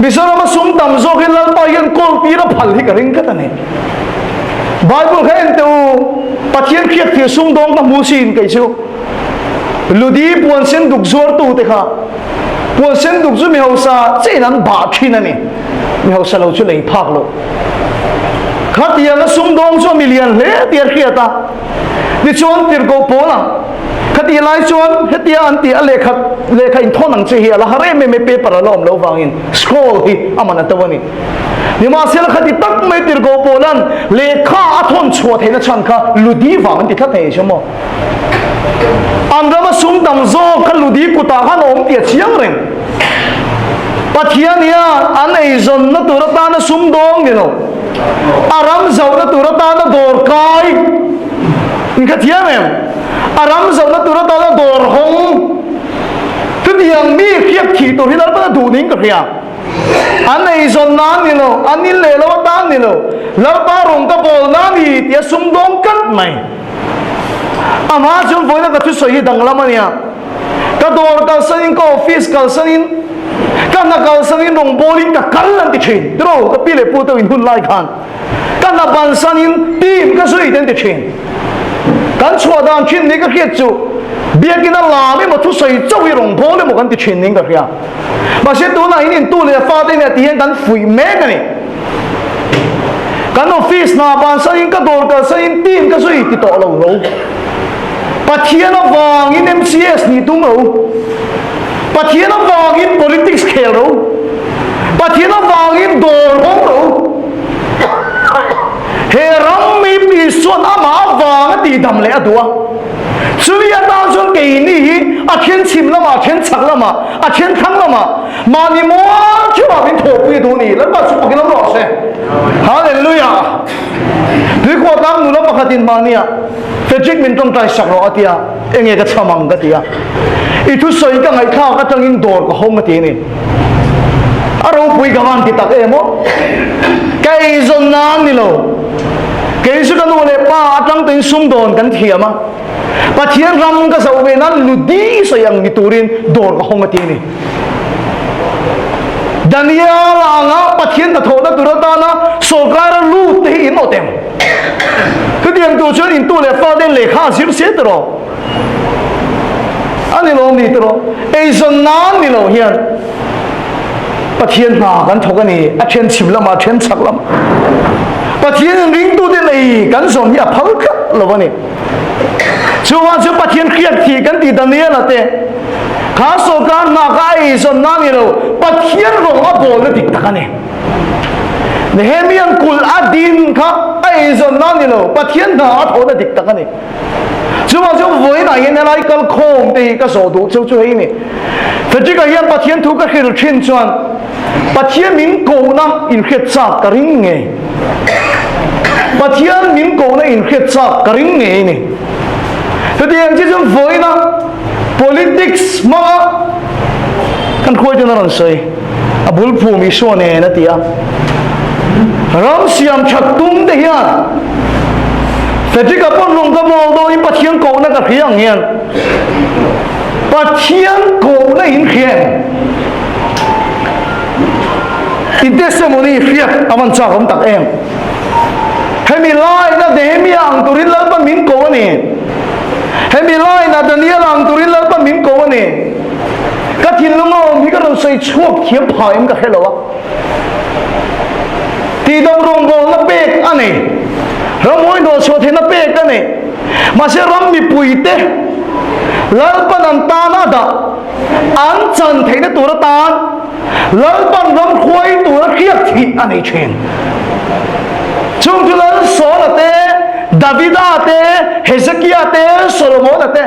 Mizorama sum tam zawk hi Lalpa hian kawl tir a phal hi ka ring tlat a ni. Bible kha en teh u, Pathian hriat thil sumdawng ka hmu sin kei chu. Ludi puan sen duk zuartu te kha puan sen duk chu mi hausa chein an bah thin a ni. Mi hausa lo chu lei phak lo. Khatianga sumdawng chu a milian hle tih a hriat a. Tichuan tirhkoh Paula khatih lai chuan hetia an tih a lehkha lehkha inthawn ang che hi a la har em em e paper a la awm loh vangin scroll hi a man a to a ni. Nimahsela khati tak mai tirhkoh Paula'n lehkha a thawn chhuah theihna chhan kha ludi vang an ti tlat thei che maw? An rama sum tam zawk kha ludi kutah khan a awm tih a chiang reng. Pathian hian an eizawnna tur atana sumdawng ni lo. A ram zohna tur atana dawr kai in kha thiam em? A ram zohna tur atana dawr hawng chutiang mi hriat thih tur hi Lalpan a duh niin ka hria. An eizawn nan ni lo, an in leh lo atan ni lo, Lalpa rawn ka bawl na ni tia sumdawng tlat mai. Amah chuan vawiina ka thusawi hi danglam a nia. Ka dawr kalsanin, ka office kalsanin, ka hna kalsanin rawngbawlin ka kal an ti thin. Tiraw, ka pi leh pu te in hun lai khan ka hna bansanin team ka zui te an ti thin. Kan chhuah dan thin ni ka hriat chu biakin a lam emaw thusawi chauh hi rawngbâwl emaw kan ti thin niin ka hria. Mahse tunah hian intu leh fate nia ti hian kan fuih mek a ni. Kan office hna bansanin ka dawr kalsanin team ka zui ti tawh lo ro. Pathian avangin MCS nih tum ro. Pathian avangin politics khel ro. Pathian avangin dawr hawng ro. He ram mi Isuan amah avanga tihdam leh a duh a. Chumi atan chuan keini hi a then chhim lamah, a then chhak lamah, a then thlang lamah mahni mual theuhah min thawhpui a duh a ni. Lalpa chu pakin awm rawh se. Hallelujah! Tuikhuah tlang nula pakhatin mahnia Frederick min tawngtai sak rawh a ti a, enge ka chham ang ka ti a. I thusawi ka ngaihthlak atangin dawr ka hawng a ti a ni. A ropui ka van ti tak em aw. Ka eizawn nan ni lo. Kei chu ka nu leh pa atang tuin sumdawn kan thiam a. Pathian ram ka zoh ve nan ludi sawi ang ni turin dawr ka hawng a ti a ni. Daniel anga Pathian hnathawhna tur atana sawrkara lut te hi in awt em? Chutiang tur chuan intu leh fate lehkha a zir se tiraw? A ni lo ni tiraw? Eizawn nan ni lo hian Pathian hna kan thawk a ni, a then chhim lamah, a then chhak lamah. Pathian in ringtute nei kan zawn hi a phal tlat lo a ni. Chuvang chu Pathian hriat thih kan tih Daniela te kha sawrkar hna kha a eizawn nan ni lo, Pathian rawng a bawlna dik tak a ni. Nehemia'n kulh a din kha a eizawn nan ni lo, Pathian hna a thawhna dik tak a ni. Chuvang chu vawiinah hian helai kal khawm te hi ka zawh duh cheu chu hei ni. Frederick-a hian Pathian thu ka hrilh thin chuan Pathian min kohna inhriat chak ka ring ngei. Pathian min kohna inhriat chak ka ring ngei ni. Chutiang chi chuan vawiina politics hmanga kan khuaiten a rawn sawi. A bul phum Isua nen a ti a. Ram siam that tum te hian Frederick-a pawn lung ka mawl dawnin Pathian kohna ka hria ang hian Pathian kohna in hria em? In testimony hriat a van chak awm tak em? Hemi laina Nehemia ang turin Lalpa min ko a ni. Hemi laina Daniela ang turin Lalpa min ko a ni. Ka thinlung a awm hi ka rawn sawi chhuak thiam phah em ka hre lo a. Tihdam rawngbawlna pek a nei. Ramhuai hnawhchhuah theihna pek a nei. Mahse ram mipuite Lalpan an tan a dah, an chan theihna tur atan Lalpan ram hruai tura hriat thih a nei thin. Chung chu Lal Saula te, Davida te, Hezekia te, Solomona te,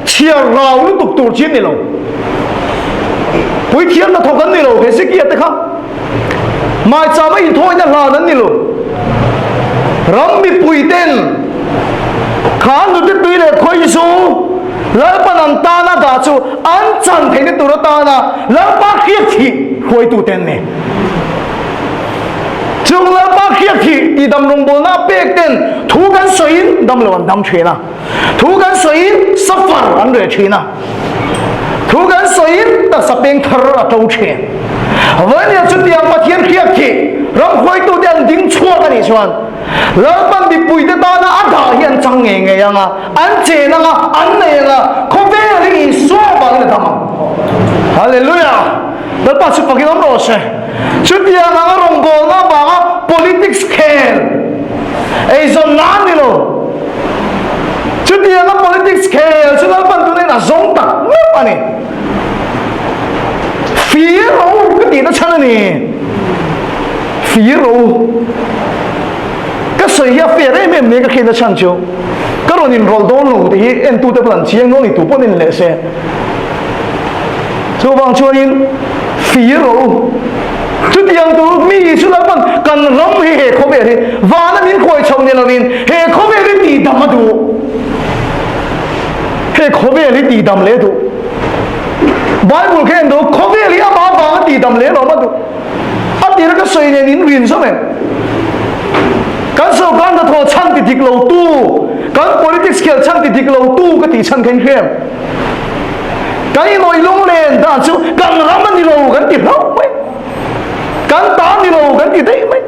Chhiar rau lutuk tur chi an ni lo. Puithiam hnathawk an ni lo, Hezekia te kha maichama inthawina hlan an ni lo. Ram mipui ten kha. Kha nute tui leh khawi chu Lalpan an tana dah chu an chan theihna tur atana Lalpa hriat thih hruaitute an ni. Chung Lalpa hriat thih tih dam rawngbawlna a pek ten thu kan sawiin dam lo an dam thin a, thu kan sawiin safar an reh thin a, thu kan sawiin taksa peng thar a to thin. Vawnia chutiang Pathian hriat thih ram hruaitute an ding chhuak a nih chuan Lalpan mipuite tana a dah hi an chang ngei ngei ang a, an chen ang a, an nei ang a, khawvel hi Isua vangin a dam ang. Hallelujah! Lalpa chu fakin awm rawh se. Chutiang anga rawngbawlna avanga politics khel eizawn nan ni lo. Chutianga politics khel chu Lalpan tunin a zawng tak meuh a ni. Fir ro ka tihna chhan a ni. Fir ro ka sawi hi a fair em em nia ka hriatna chhan chu ka rawn inrawlh dawn lo tih hi entute pawn an chiang dawn ni tu pawn en leh se. Chuvang chuanin fir rawh u. Chutiang tur mi chu Lalpan kan ram hi he khawvel hi vana min khuai chho ni lovin he khawvel hi tihdam a duh. He khawvel hi tihdam leh a duh. Bible kha en duh khawvel hi amah vanga tihdam leh lawm a duh. A tira ka sawi nen in rin zawm em? Kan sorkar hnathawh chhan ti dik lo tu, kan politics khel chhan ti dik lo tu ka tih chhan kha in hria em? Kan inawih lunglen dan chu kan ram a ni lo kan ti hlauh mai. Kan ta ni lo kan ti daih mai.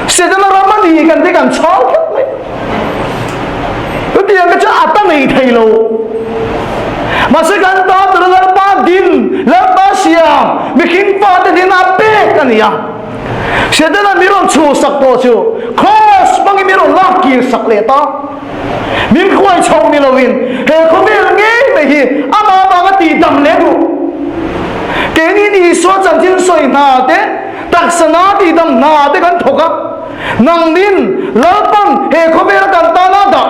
Setana ram a ni kan ti kan chhal tlat mai. Chutiang ka chu a ta nei thei lo. Mahse kan ta tura Lalpa din, Lalpa siam, mihring fate din a pek a ni a. Setana mi rawn chhuhsak tawh chu Kraws hmangin mi rawn lak kir sak leh ta. Min khuai chho ni lovin he khawvel ngei mai hi amah avanga tihdam leh duh. Keini Isua chanchin sawi hna te, taksa na tihdam hna te kan thawk a. Nangnin Lalpan he khawvela kan tana dah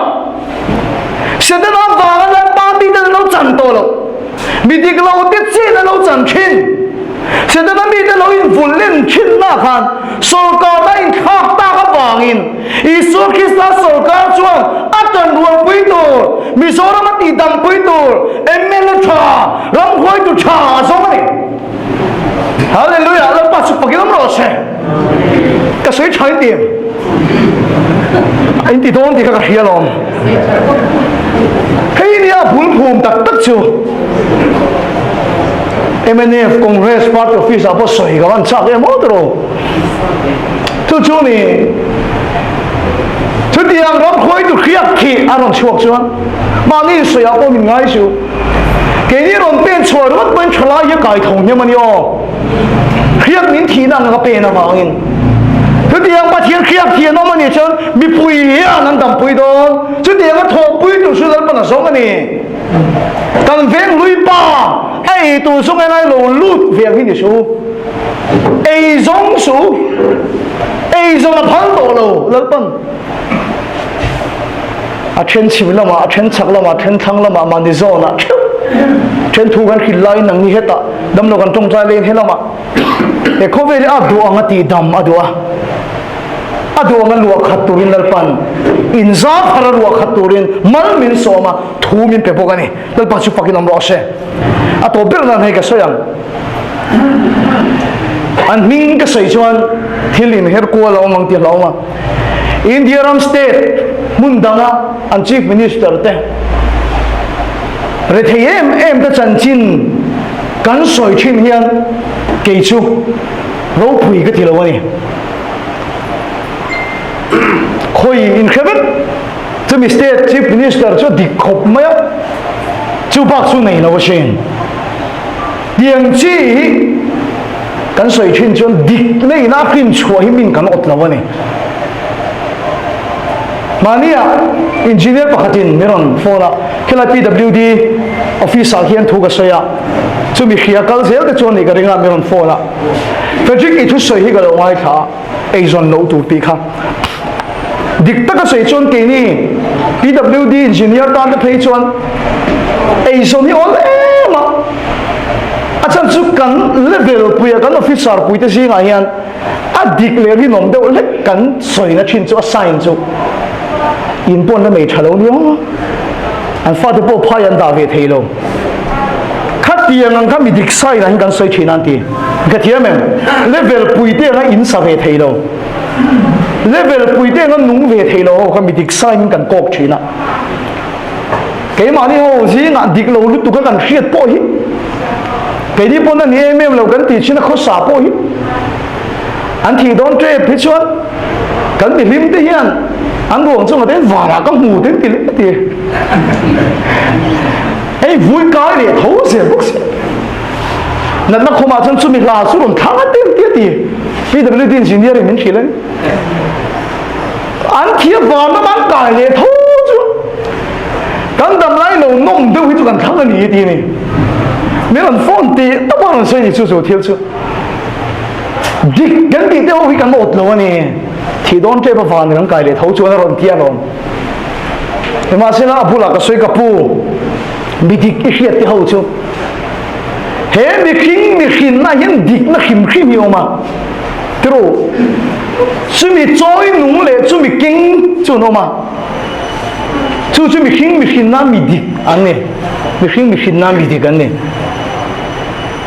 Setana vanga Lalpa mite an lo chan tawh lo. Mi dik lo te chin an lo chan thin. Setana mite lo invulh len thinna khan sawrkarna inthlak tak avangin Isua Krista sawrkar chuan a tanrualpui tur, Mizoram a tihdampui tur mla tha, ramhuaitu tha a zawng a ni. Hallelujah! Lalpa chu fakin awm rawh se. Ka sawi tha in ti em? In ti dawn tih kha ka hria alawm. Hei nia bul phum tak tak chu. MNF Congress Party Office ah pawh sawi ka van chak em aw tiraw. Chu chu ni chutiang ram khawitu hriak khi a rawn chhuak chuan mahni insawi ah pawh min ngai chu. Keini rawn pen chhuah ringawt pawhin thalai hi a kai tho hnem a ni aw. Hriak min thihna ang ka pen avangin. Chutiang Pathian hriak thi an awm a nih chuan mipui hian an dampui dawn. Chutiang a thawhpui tur chu Lalpan a zawng a ni. Kan veng hlui pa a ei tur zawng helai lo lut ve ang hi ni suh. Ei zawng suh. Ei zawng a phal tawh lo Lalpan. A then chhim lamah, a then chhak lamah, a then thlang lamah mahni zawnah theuh then thu kan hrilh laiin nangni hetah damlo kan tawngtai laiin helamah he khawvel hi a duh ang a tih dam a duh a, a duh ang a luah khat turin Lalpan inzam thar a luah khat turin mal min sawm a, thu min pe bawk a ni. Lalpa chu fakin awm rawh se. A tawp ber nan hei ka sawi ang. An hming ka sawi chuan thil inher kual a awm ang tih a hlauhawm a. India ram state hmun danga an chief minister te rethei em em te chanchin kan sawi thin hian kei chu ropui ka ti lo a ni. Khawi inhre vek chumi state chief minister chu dik khawp mai a, chu bak chu nei lo asin. Tiang chi hi kan sawi thin chuan dik na ina hrin chhuah hi min kan awt lo a ni. Mahnia engineer pakhatin min rawn phone a, khilai PWD office ah hian thu ka sawi a, chumi hria kal zel te chuan nih ka ring a min rawn phone a, Frederick i thusawi hi ka lo ngaithla a, eizawn loh tur tih kha. Dik taka sawi chuan keini PWD engineer tan te phei chuan eizawn hi awl em a, a chhan chu kan level puia kan officer puite zingah hian a dik leh rinawm deuh hlek kan sawina thin chu a sign chu in pawn la nei tha lo nia. An fate pawh phai an dah ve thei lo. Khatiang ang kha mi dik sa in an kan sawi thin a an ti. Ka thiam em? Level pui te anga in sa ve thei lo. Level pui te anga nung ve thei lo ho kha mi dik sa in kan kawk thin a. Keimahni ho zingah dik lo lutuk a kan hriat pawh hi keini pawn a ni em em lo kan tih chin a khawsa pawh hi an thih dawn tep hi chuan kan mi hlim te hian an ruang chungah te vanah ka hmu te ti leh ti hei vui kai leh tho zel bawk si natna khawmah chuan chumi hla chu rawn thlang a tem tia ti PWD engineer in min hrilh a ni An thia van ram an kai leh tho chu kan dam lai lo nawm deuh hi chu kan thlang a ni ti a ni. Min rawn phone tih tawp a rawn sawi ni chu chu thil chu. Dik kan tih te ho hi kan awt lo a ni. Thih dawn tep a van kan kai leh tho chuan a rawn ti a lawm. Nimahsela a bulah ka sawi ka pu mi dik i hriat te ho chu he mihring mihrinna hian dikna hrim hrim hi a awm a. Tiru, chumi chawi nung leh chumi keng chu an awm a, chu chu mihring mihrinna mi dik an ni, mihring mihrinna mi dik an ni.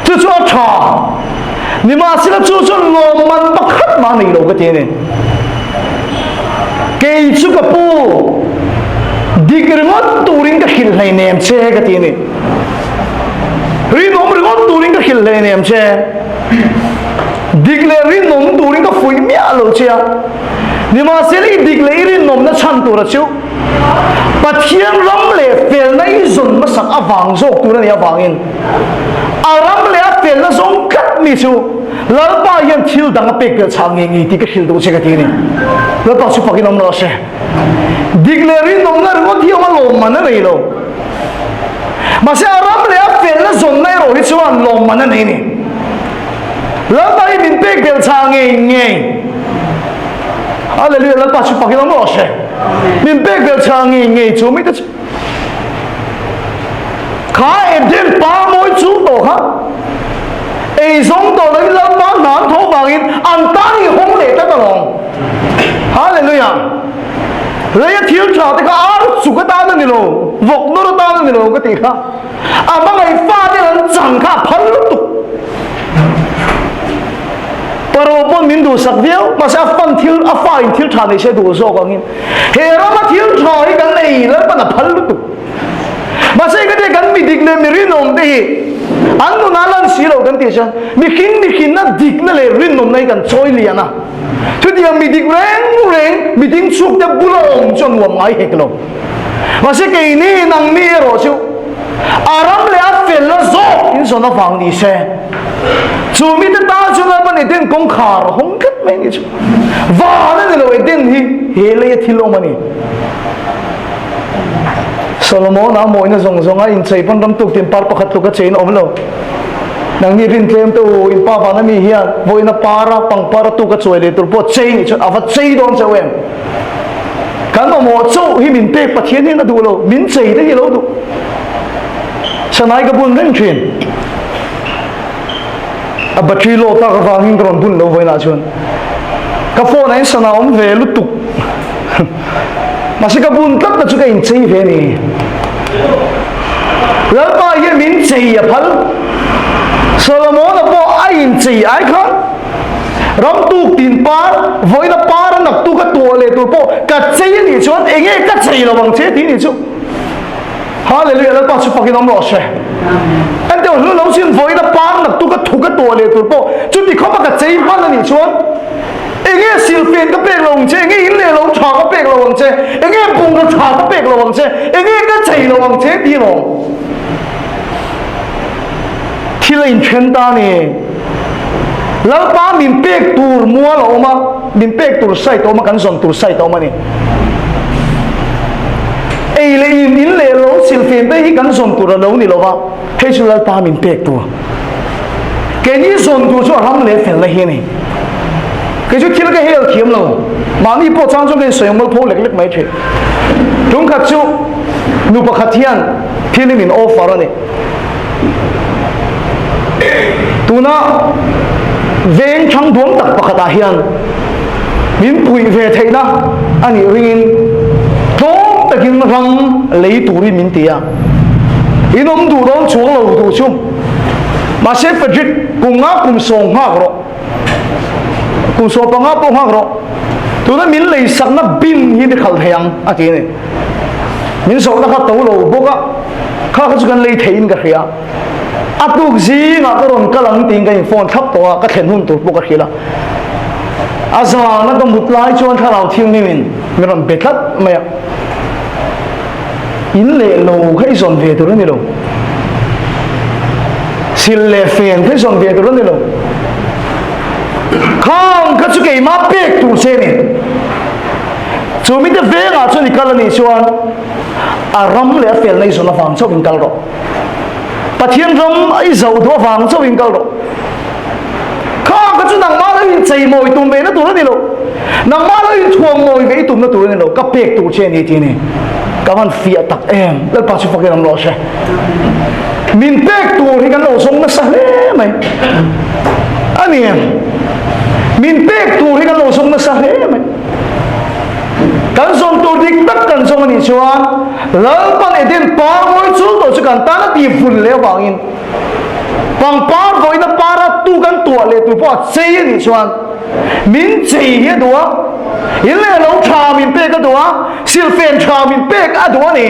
Chu chu a tha, nimahsela chu chuan lawmman pakhat mah nei lo ka ti a ni. Kei chu ka pu, dik ringawt turin ka hrilh hleinem che ka ti a ni. Rinawm ringawt turin ka hrilh hleinem che. Dik leh rinawm turin ka fuih miah lo che a, nimahsela i dik leh i rinawmna chhan tura chu Pathian ram leh felna i zawn hmasak avang zawk tur a nih avangin a ram leh a felna zawng tlat mi chu Lalpa hian thil dang a pek belh chhah ngei ngei tih ka hrilh duh che ka ti a ni. Lalpa chu fakin awm lo se. Dik leh rinawmna ringawt hi awm a lawmman a nei lo. Mahse a ram leh a felna zawnna erawh hi chuan lawmman a nei a ni. Lalpa hi min pek belh chhah ngei ngei. Hallelujah, Lalpa chu fakin awm rawh se. Min pek belh chhah ngei ngei chu mite chu. Kha Eden pa mawi chu tawh kha. Ei zawng tawh loin Lalpa hna an tho vangin an tan hi hawng leh tlat alawm. Hallelujah. Leia thil tha te kha ar chuk atan a ni lo, vawk nawr atan a ni lo ka tih kha. A hmangaih fate an chang kha a phal lutuk. Paro pawn min duhsak viau, mahse a fan thil, a fa in thil tha nei se duh zawk angin he rama thil tha hi kan nei Lalpan a phal lutuk. Mahse ka tia kan mi dik leh mi rinawm te hi an nunah lan si lo kan tih chuan mihring mihrinna dikna leh rinawmna hi kan chawi lian a. Chutiang mi dik reng reng mi ding chhuk te bula awm chu a nuam ngai hek lo. Mahse keini nangni erawh chu a ram leh a felna zawk in zawn avang ni se. Chu mite tan chuan Lalpan Eden kawngkhar a hawng tlat mai ni chu. Van a ni lo Eden hi he leia thil awm a ni. Solomon-a mawina zawng zawnga inchei pawn ram tuk tin par pakhat tluk a chein a awm lo. Nangni rin tlem te u, in pa vana mi hian vawiina para pangpar a tuk a chuai leh tur pawh chei nih chuan a va chei dawn chauh em? Kan mamawh chauh hi min pek Pathian hian a duh lo, min chei te hi a lo duh. Sanai ka bun reng thin. A battery low tak avangin ka rawn bun lo vawiinah chuan. Ka phone ah hian sana awm ve lutuk. Mahse ka bun tlat na chu ka inchei ve a ni. Lalpa hian min chei a phal. Solomona pawh a inchei ai khan ram tuk tin par, vawiina par a nak tuk a tuah leh tur pawh ka chei a nih chuan enge ka chei lo ang che tih a nih chu. Hallelujah, Lalpa chu fakin awm rawh se. An deuh hlu lo chin vawiina par nak tuk a thuk a tuah leh tur pawh chuti khawpa ka chei hman a nih chuan Enge silfen ka pek lo ang che, enge in leh lo tha ka pek lo ang che, enge bungraw tha ka pek lo ang che, enge ka chei lo ang che tih lawm. Thil a inthen ta a ni. Lalpa min pek tur mual a awm a, min pek tur site a awm a, kan zawn tur site a awm a ni. Ei leh in, in leh lo, silfen te hi kan zawn tur a lo ni lo va, hei chu Lalpa min pek tur. Keini zawn tur chu a ram leh felna hi a ni. Kei chu thil ka hel thiam lo. Mahni pawh chang chuan ka insawi mual pho lek lek mai thin. Tum khat chu nu pakhat hian thil hi min offer a ni. Tuna veng thang duam tak pakhatah hian min puih ve theihna a nih ringin tlawm takin. takin ram lei turin min ti a, in awm duh dawn chuang lo duh chu. Mahse Frederick, kum nga kum sawng nghak rawh, kum sawm panga pawh nghak rawh, tuna min lei sakna bin hi ni khalh thei ang a ti a ni. Min zawhna kha to lo bawk a, kha kha chu kan lei theiin ka hria. A tuk zingah ka rawn kal ang tiin ka in phone thlap tawh a, ka thlen hun tur pawh ka hrilh a. A zana ka mut lai chuan thlarau thianghlim in min rawn be tlat mai a. In leh lo kha i zawn ve tur a ni lo. Sil leh fen kha i zawn ve tur a ni lo. Khang kha chu keimah pek tur che ni. Chu mite vengah chuan i kal a nih chuan a ram leh a felna i zawn avang chauhin kal rawh. Pathian ram i zoh duh avang chauhin kal rawh. Kha kha chu nangmah lo inchei mawi tum ve na tur a ni lo. Nangmah lo inthuam mawi ve i tumna tur a ni lo. Ka pek tur che a ni tih a ni. Ka van fiah tak em. Lalpa chu fakin awm rawh se. Min pek tur hi kan lo zawng nasa hle mai. A ni em? Min pek tur hi kan lo zawng nasa hle mai. Kan zawm tur dik tak kan zawm a nih chuan Lalpan Eden par mawi chul tawh chu kan tan a ti vun leh avangin pangpar vawiina para tu kan tuah leh tur pawh a chei a nih chuan min chei hi a duh a, in leh lo tha min pek a duh a, silfen tha min pek a duh a ni.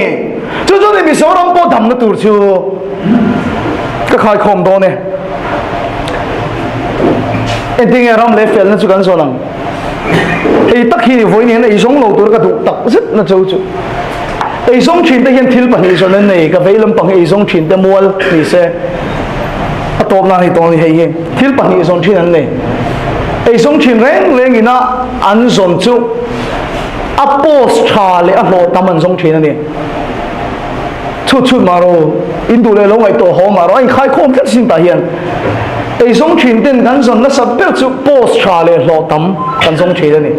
Chu chu ni Mizoram pawh damna tur chu ka khaikhawm dawn e. Engtinge ram leh felna chu kan zawn ang? Hei tak hi vawiin hian eizawng lo tur ka duh tak zet na cho chu. Eizawng thin te hian thil pahnih zawn an nei, ka vei lampang hi eizawng thin te mual ni se a tawp nan hei tawng ni hei hi thil pahnih zawn thin an nei. Eizawng thin reng reng ina an zawn chu a post tha leh a hlawh tam an zawng thin a ni. Chhut chhut mah rawh, in duh leh lo ngaihtuah haw mah rawh, a inkhaikhawm tlat sin tah hian eizawng thin ten kan zawn nasa ber chu post tha leh hlawh tam kan zawng thin a ni.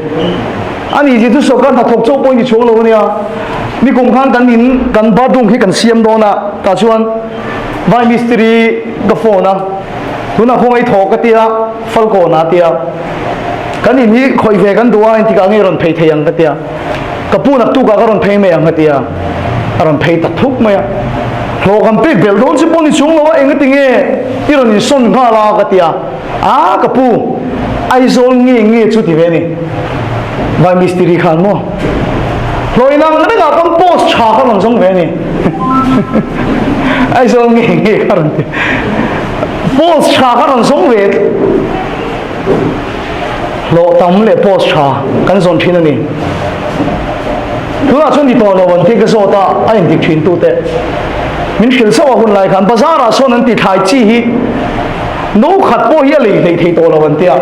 A ni tih chu sawrkar hnathawk chauh pawh i ni chhuang lo a nia. Nikum khan kan in kan bathroom hi kan siam dawn a, tah chuan vai mistiri ka phone a, tunah khawngaih thawk ka tia, Falkawn a tia, kan in hi khawih ve kan duh a, engtikah nge rawn phei thei ang ka tia. Ka pu naktukah ka rawn phei mai ang a ti a, a rawn phei ta thuk mai a. Hlawh kan pek belh dawn che pawh ni chung lo a, engati nge i rawn insawn nghal a ka ti a. A ka pu, Aizawl nge nge chu ti ve ni, vai mistiri khan maw? Hlawh inang rengah pawn post tha kha rawn zawng ve ni. Aizawl nge nge kha rawn ti. Post tha kha rawn zawng ve. Hlawh tam leh post tha kan zawn thin a ni. Tunah chuan ni tawh lo an tih ka zawt a, a indik thin tute min hrilh chauh a hun lai khan bazar ah sawn an ti thlai chi hi no khat pawh hi a lei hleih thei tawh lo an tia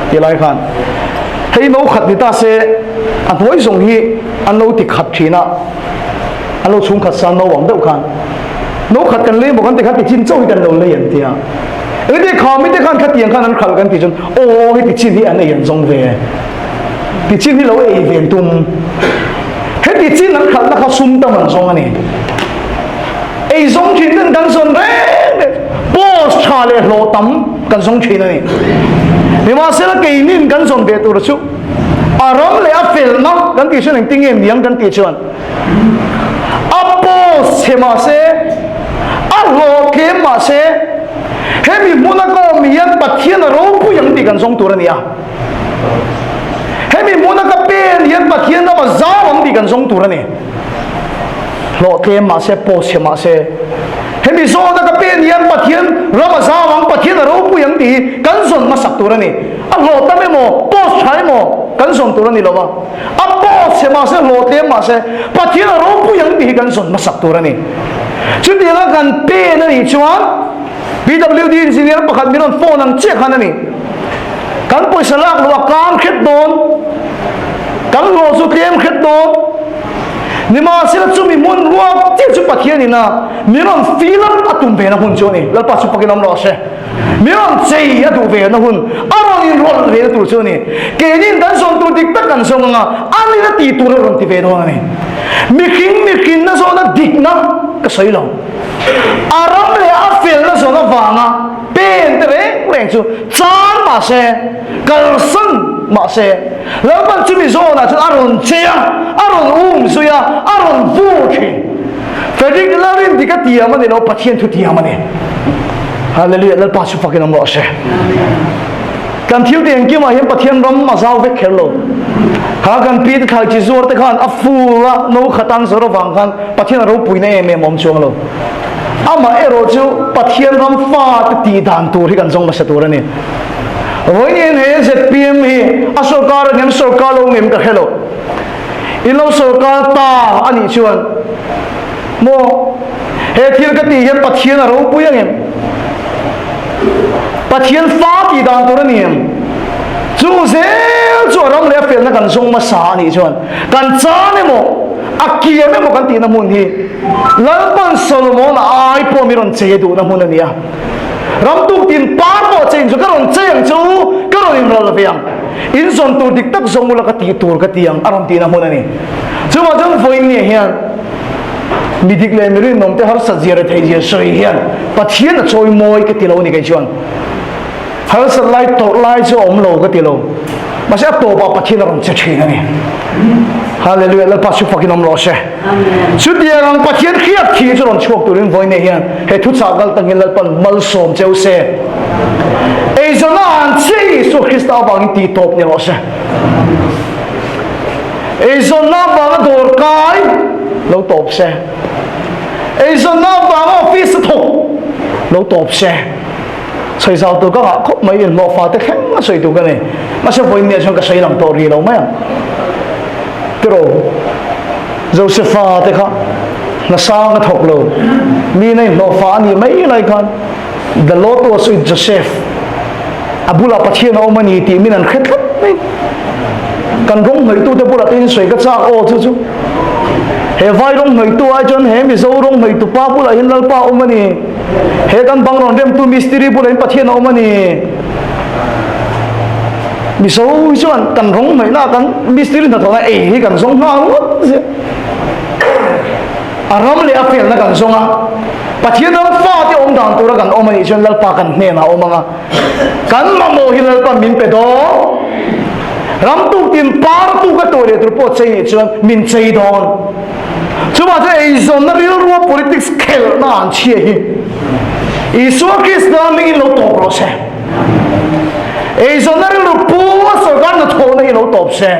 ti lai khan hei no khat ni ta se a hnuai zawng hi an lo ti khat thin a, an lo chhung khat sa no ang deuh khan no khat kan lei maw kan ti kha ti chin chauh hi kan lo lei an tia. Engti kha mite khan khatiang khan an khalh kan tih chuan aw heti chin hi an ei an zawng ve ti chin hi lo ei ve an tum heti chin an khalhna kha sum tam an zawng a ni ei zawng thin ten kan zawn reng reng post tha leh hlawh tam kan zawng thin a ni nimahsela keinin kan zawn ve tur chu a ram leh a felna kan tih chuan engtin nge niang kan tih chuan A post chhe mahse, a hlawh tlem mahse, hemi hmuna ka awm hian Pathian a ropui ang tih kan zawng tur a ni a. Hemi hmuna ka pen hian Pathian ram a zau ang tih kan zawng tur a ni. Hlawh tlem mahse, post chhe mahse, hemi zawna ka pen hian Pathian ram a zau ang, Pathian a ropui ang tih hi kan zawn hmasak tur a ni. A hlawh tam emaw, post tha emaw kan zawn tur a ni lo va. A pawh chhe mahse, hlawhtlem mahse, Pathian a ropui ang tih hi kan zawn hmasak tur a ni. Chutianga kan pen a nih chuan PWD engineer pakhat min rawn phone ang chiah khan a ni. Kan pawisa lak loh a kang hret dawn, kan hlawh chu tlem hret dawn. Nimahsela chumi hmun ruak chiah chu Pathian ina min rawn fill up a tum ve na hun chu a ni. Lalpa chu pakin awm rawh se. Mi rawn chei a duh ve na hun a rawn inrawlh ve na tur chu a ni. Keinin kan zawn tur dik tak kan zawng anga a nina tih tur a rawn ti ve dawn a ni. Mihring mihrinna zawna dikna ka sawi lo. A ram leh a felna zawn avanga pen te reng reng chu chan mah se, kalsan mah se. Lalpan chumi zawnah chuan a rawn che a, a rawn um zui a, a rawn vur thin. Frederick Lalrin dik a tiam a ni lo, Pathian thu tiam a ni. Hallelujah, Lalpa chu fakin awm rawh se. Kan thil ti engkimah hian Pathian ram a zau vek kher lo. Kha kan pi te thlai chi zuar te khan a full a no khat an zawr avang khan Pathian a ropuina em em a awm chuang lo. Amah erawh chu Pathian ram fa te tih dan tur hi kan zawng hmasa tur a ni. Vawiin he zpm hi a sorkar a ngem sorkar lo ngem ka hre lo. In lo sorkar ta a nih chuan maw he thil ka tih hian Pathian a ropui a ngem? Pathian fa tih dan tur a ni em? Chu zel chu a ram leh a felna kan zawng hmasa a nih chuan kan chan emaw a kiam emaw kan tihna hmun hi Lalpan Solomon ai pawh mi rawn chei a duhna hmun a ni a. Ram tuk tin par pawh chein chu ka rawn chei ang chu ka rawn inrawlh ve ang. In zawn tur dik tak zawng ula ka tih tur ka ti ang a rawn tihna hmun a ni. Chuvang chuan vawiin ni hian mi dik leh mi rinawm te harsat zia leh theih zia sawi hian Pathian a chawi mawi ka ti lo a ni kei chuan. Harsat lai tawrh lai chu a awm lo ka ti lo. Mahse a tawpah Pathian a rawn che thin a ni. Hallelujah Lalpa chu fakin awm rawh se. Chutiang ang Pathian hriat thi chu rawn chhuak turin vawiin hian he thuchah kal tangin Lalpan malsawm cheu se. Eizawnna an che Isua Krista avangin tih tawp ni rawh se. Eizawnna avanga dawr kai lo tawp se. Eizawnna avanga office a thawk lo tawp se. Sawi zau tur ka ngah khawp mai inhlawh fa te thleng a sawi tur ka nei. Mahse vawiin nia chuan ka sawi lang tawh rih lo mai ang. Tiraw Josepha te kha hna sang a thawk lo. Mi na inhlawh fa a nih mai lai khan the Lord was with Joseph. A bulah Pathian a awm a ni tih min an hre tlat mai. Kan rawng hnawihtu te bulah te in sawi ka chak aw chu chu. He vai rawng hnawihtu ai chuan he Mizo rawng hnawihtu pa bulah hian Lalpa a awm a ni. He kan bang rawn remtu mistiri bulah in Pathian a awm a ni. Mizo hi chuan kan rawng hnawihna kan mistiri hnathawhna ei hi kan zawng nghal ngawt zel. A ram leh a felna kan zawng a, Pathian ram fate awm dan tura kan awm a nih chuan Lalpa kan hnenah a awm ang a, kan mamawh hi Lalpa min pe dawn. Ram tuk tin par tuk a tuah leh tur pawh chei nih chuan min chei dawn. Chuvang chuan eizawnna rilrua politics khelhna an chhia hi Isua Krista hmingin lo tawp rawh se. Eizawnna rilru pu a sorkar hnathawhna hi lo tawp se.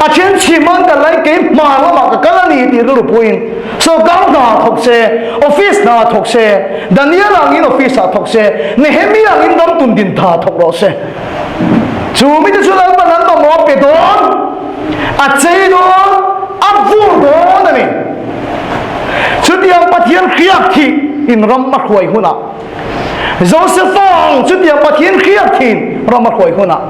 A then chhim an kal lai kei hma lamah ka kal a ni tih rilru puin sorkar hna thawk se, office hna thawk se, Daniel angin office ah thawk se, Nehemia angin ram tun din tha thawk rawh se. Chu mite chu Lalpan an mamawh a pe dawn, a chei dawn, a vur dawn a ni. Chutiang Pathian hriak thih in ram a hruai hunah, Josepha ang chutiang Pathian hriak thin ram a hruai hunah,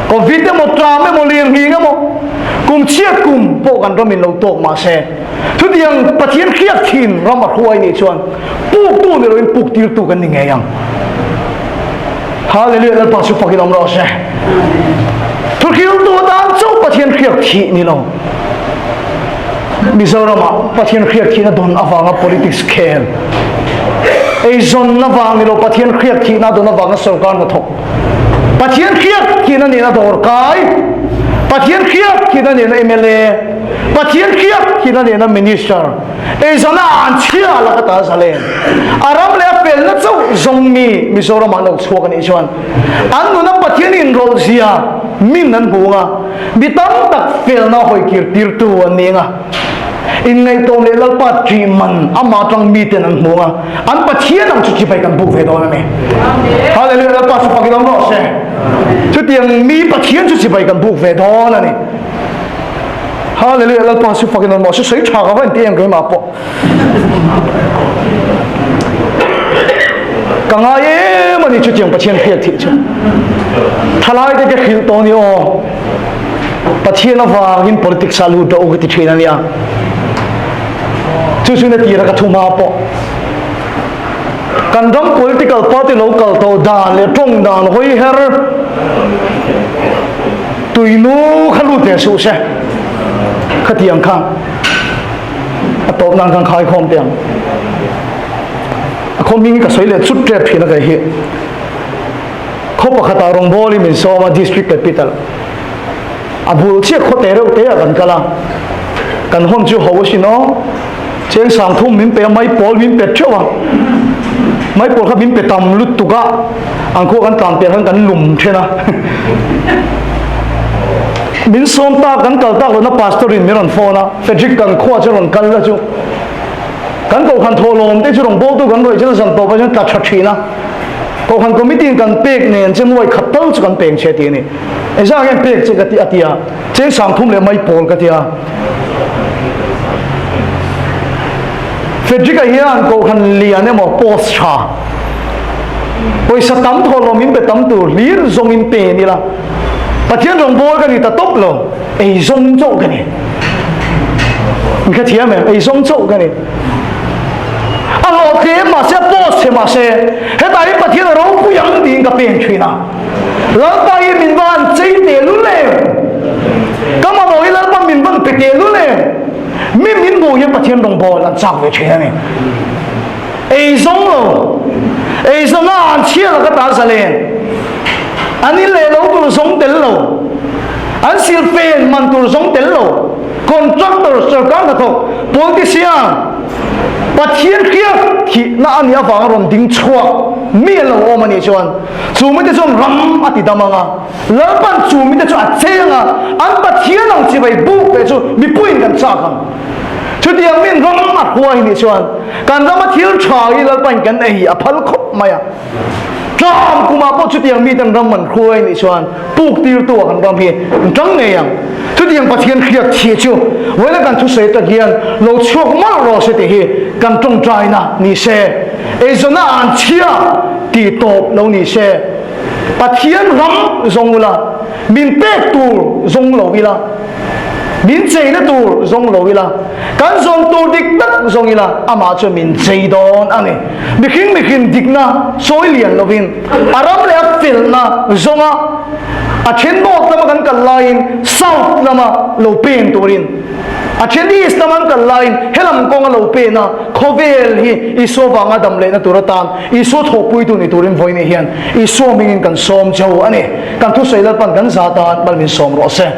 Covid emaw, tram emaw, lirnghing emaw, kum chhiat kum pawh kan ram in lo tawk mah se, chutiang Pathian hriak thin ram a hruai nih chuan puktu ni loin puk tirtu kan ni ngei ang. Hallelujah Lalpa chu fakin awm rawh se. Thuhriltu atan chauh Pathian hriak thih ni lo. Mizoramah Pathian hriak thihna dawn avanga politics khel eizawnna vang ni lo Pathian hriak thihna dawn avanga sorkar hnathawk Pathian hriat thihna nena dawr kai, Pathian hriat thihna nena mla, Pathian hriat thihna nena minister, eizana an chhia laka ta zalen. A ram leh a felna chauh zawng mi Mizoramah an lo chhuak a nih chuan an nuna Pathian inrawlh zia min an hmu anga mi tam tak felna hawi kir tirtu an ni anga inngaihtuah leh Lalpa ṭih man amah aṭang miten an hmu anga An Pathian ang chu chibai kan buk ve dawn a ni. Hallelujah Lalpa chu fakin awm rawh se. Chutiang mi Pathian chu chibai kan buk ve dawn a ni. Hallelujah Lalpa chu fakin awm rawh se. Sawi tha ka va inti em keimah pawh. Ka ngai em a ni chutiang Pathian hriat thih chu. Thalai te ka hrilh tawh ni aw. Pathian avangin politics ah lut rawh u ka ti thin a nia. Chu chu na tira ka thu hma pawh kan ram political party lo kal tawh dan leh tawng dan hawi her tuinu kha lut ve suh se khatiang khan a tawp nan kan khai khawm te ang a khawm hming ka sawi leh chut tep thin a kei hi. Khaw pakhatah rawngbawlin min sawm a, District Capital a bul chiah khaw te reuh te ah kan kal a, kan hawn chu ho asin aw, cheng sangthum min pe a, maipawl min pe theuh a, maipawl kha min pe tam lutuk a, an khua kan tlan piah khan kan lum then a, min sawm tak kan kal tak lohna pastor in min rawn phone a, Frederick kan khua chu rawn kal la chu, kan kohhran thawhlawm te chu rawngbawltu kan rawih chuan zan tawp ah chuan tla tha thin a. Kohhran committee in kan pek nen che nuai khat tal chu kan peng che ti a ni. Engzah nge pek che ka ti a ti a, cheng sangthum leh mai pawl ka ti a. Frederick-a hian kohhran lian emaw post tha pawisa tam thawh lo min pe tam tur hlir zawng in pe ni la. Pathian rawngbâwl ka ni ta tawp lo, ei zawng chauh ka ni. In hrethiam em? Ei zawng chauh ka ni. A hlawhtling mahse a post che mahse hetah hi Pathian a ropui ang tiin ka peng thin a. Lalpa hi min va han chei teh lul em? Ka mamawh hi Lalpa min van pe teh lul em? Mi min hmuh hian Pathian rawngbâwl an chak ve thin a ni. Ei zawng lo, ei zawnga an chhiar a ka ta zalen. An in leh lo tur zawng tel lo, an silfen man tur zawng tel lo, contractor, sorkar hnathawk, politician, Pathian hriat thihna a nih avanga rawn ding chhuak mi an lo awm a nih chuan chu mite chuan ram a ti dam ang a, Lalpan chu mite chu a cheng a, an Pathian ang chibai buk leh chu mipuiin kan chak ang. Chutiang min ram a hruai nih chuan kan rama thil tha hi Lalpain kan ei a phal khawp mai a. Tlam kumah pawh chutiang miten ram an hruai nih chuan puk tirtu ah kan ram hi an tang ngei ang. Chutiang Pathian hriat thih chu vawiina kan thusawi tak hian lo chhuak mawlh rawh se tih hi kan tawngtaina ni se. Eizawnna an chhia tih tawp lo ni se. Pathian ram zawng ula, min pek tur zawng lo ila. Min cheina tur zawng lo ila, kan zawn tur dik tak zawng ila, amah chu min chei dawn a ni. Mihring mihring dikna sawi lian lovin a ram leh a felna zawnga a then north lama kan kal laiin south lama lo pen turin, a then east lama an kal laiin helam kawnga lo pen a, khawvel hi Isua vanga dam lehna tur atan Isua thawhpuitu ni turin vawiin hian Isua hmingin kan sawm cheu a ni. Kan thusawi Lalpan kan za tan mal min sawm rawh se.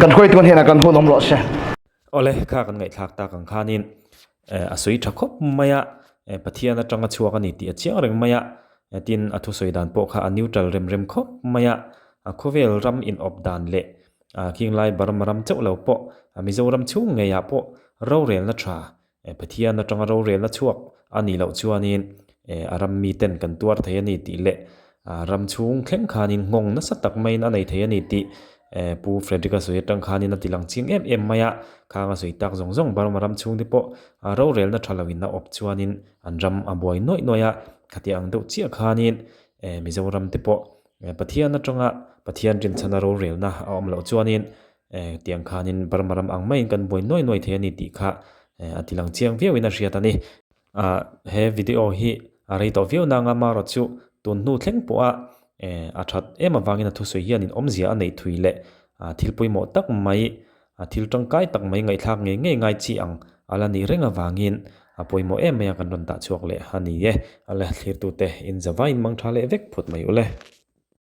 Kan hruaitu hnenah kan hun awm rawh se. Awle, kha kan ngaihthlak tak ang khanin a sawi tha khawp mai a, Pathian atanga chhuak a ni tih a chiang reng mai a, tin a thusawi dan pawh kha a neutral rem rem khawp mai a, khawvel ram inawp dan leh khinglai Burma ram chauh lo pawh Mizoram chhung ngeiah pawh rorelna tha Pathian atanga rorelna chhuak a nih loh chuanin a ram miten kan tuar thei a ni tih leh ram chhung thleng khanin nghawng nasa tak maiin a nei thei a ni tih Pu Frederick-a sawi atang khanin a ti lang chiang em em mai a. Khang a sawi tak zawng zawng Burma ram chhung te pawh rorelna tha loin a awp chuanin an ram a buai nuaih nuaih a. Khatiang ang deuh chiah khanin Mizoram te pawh Pathian atanga Pathian rinchhana rorelna a awm loh chuanin Tiang khanin Burma ram ang maiin kan buai nuai nuai thei a ni tih kha a ti lang chiang viauin a hriat a ni. He video hi a rei tawh viau nanga marawh chu tun hnu thleng pawha a that em avangin a thusawi hianin awmzia a neih thui leh thil pawimawh tak mai, thil tangkai tak mai ngaihthlak ngei ngei ngai chi ang a la nih reng avangin a pawimawh em mai a kan rawn dah chhuak leh a ni e. A la thlirtute inzavain mangtha leh vek phawt mai ule.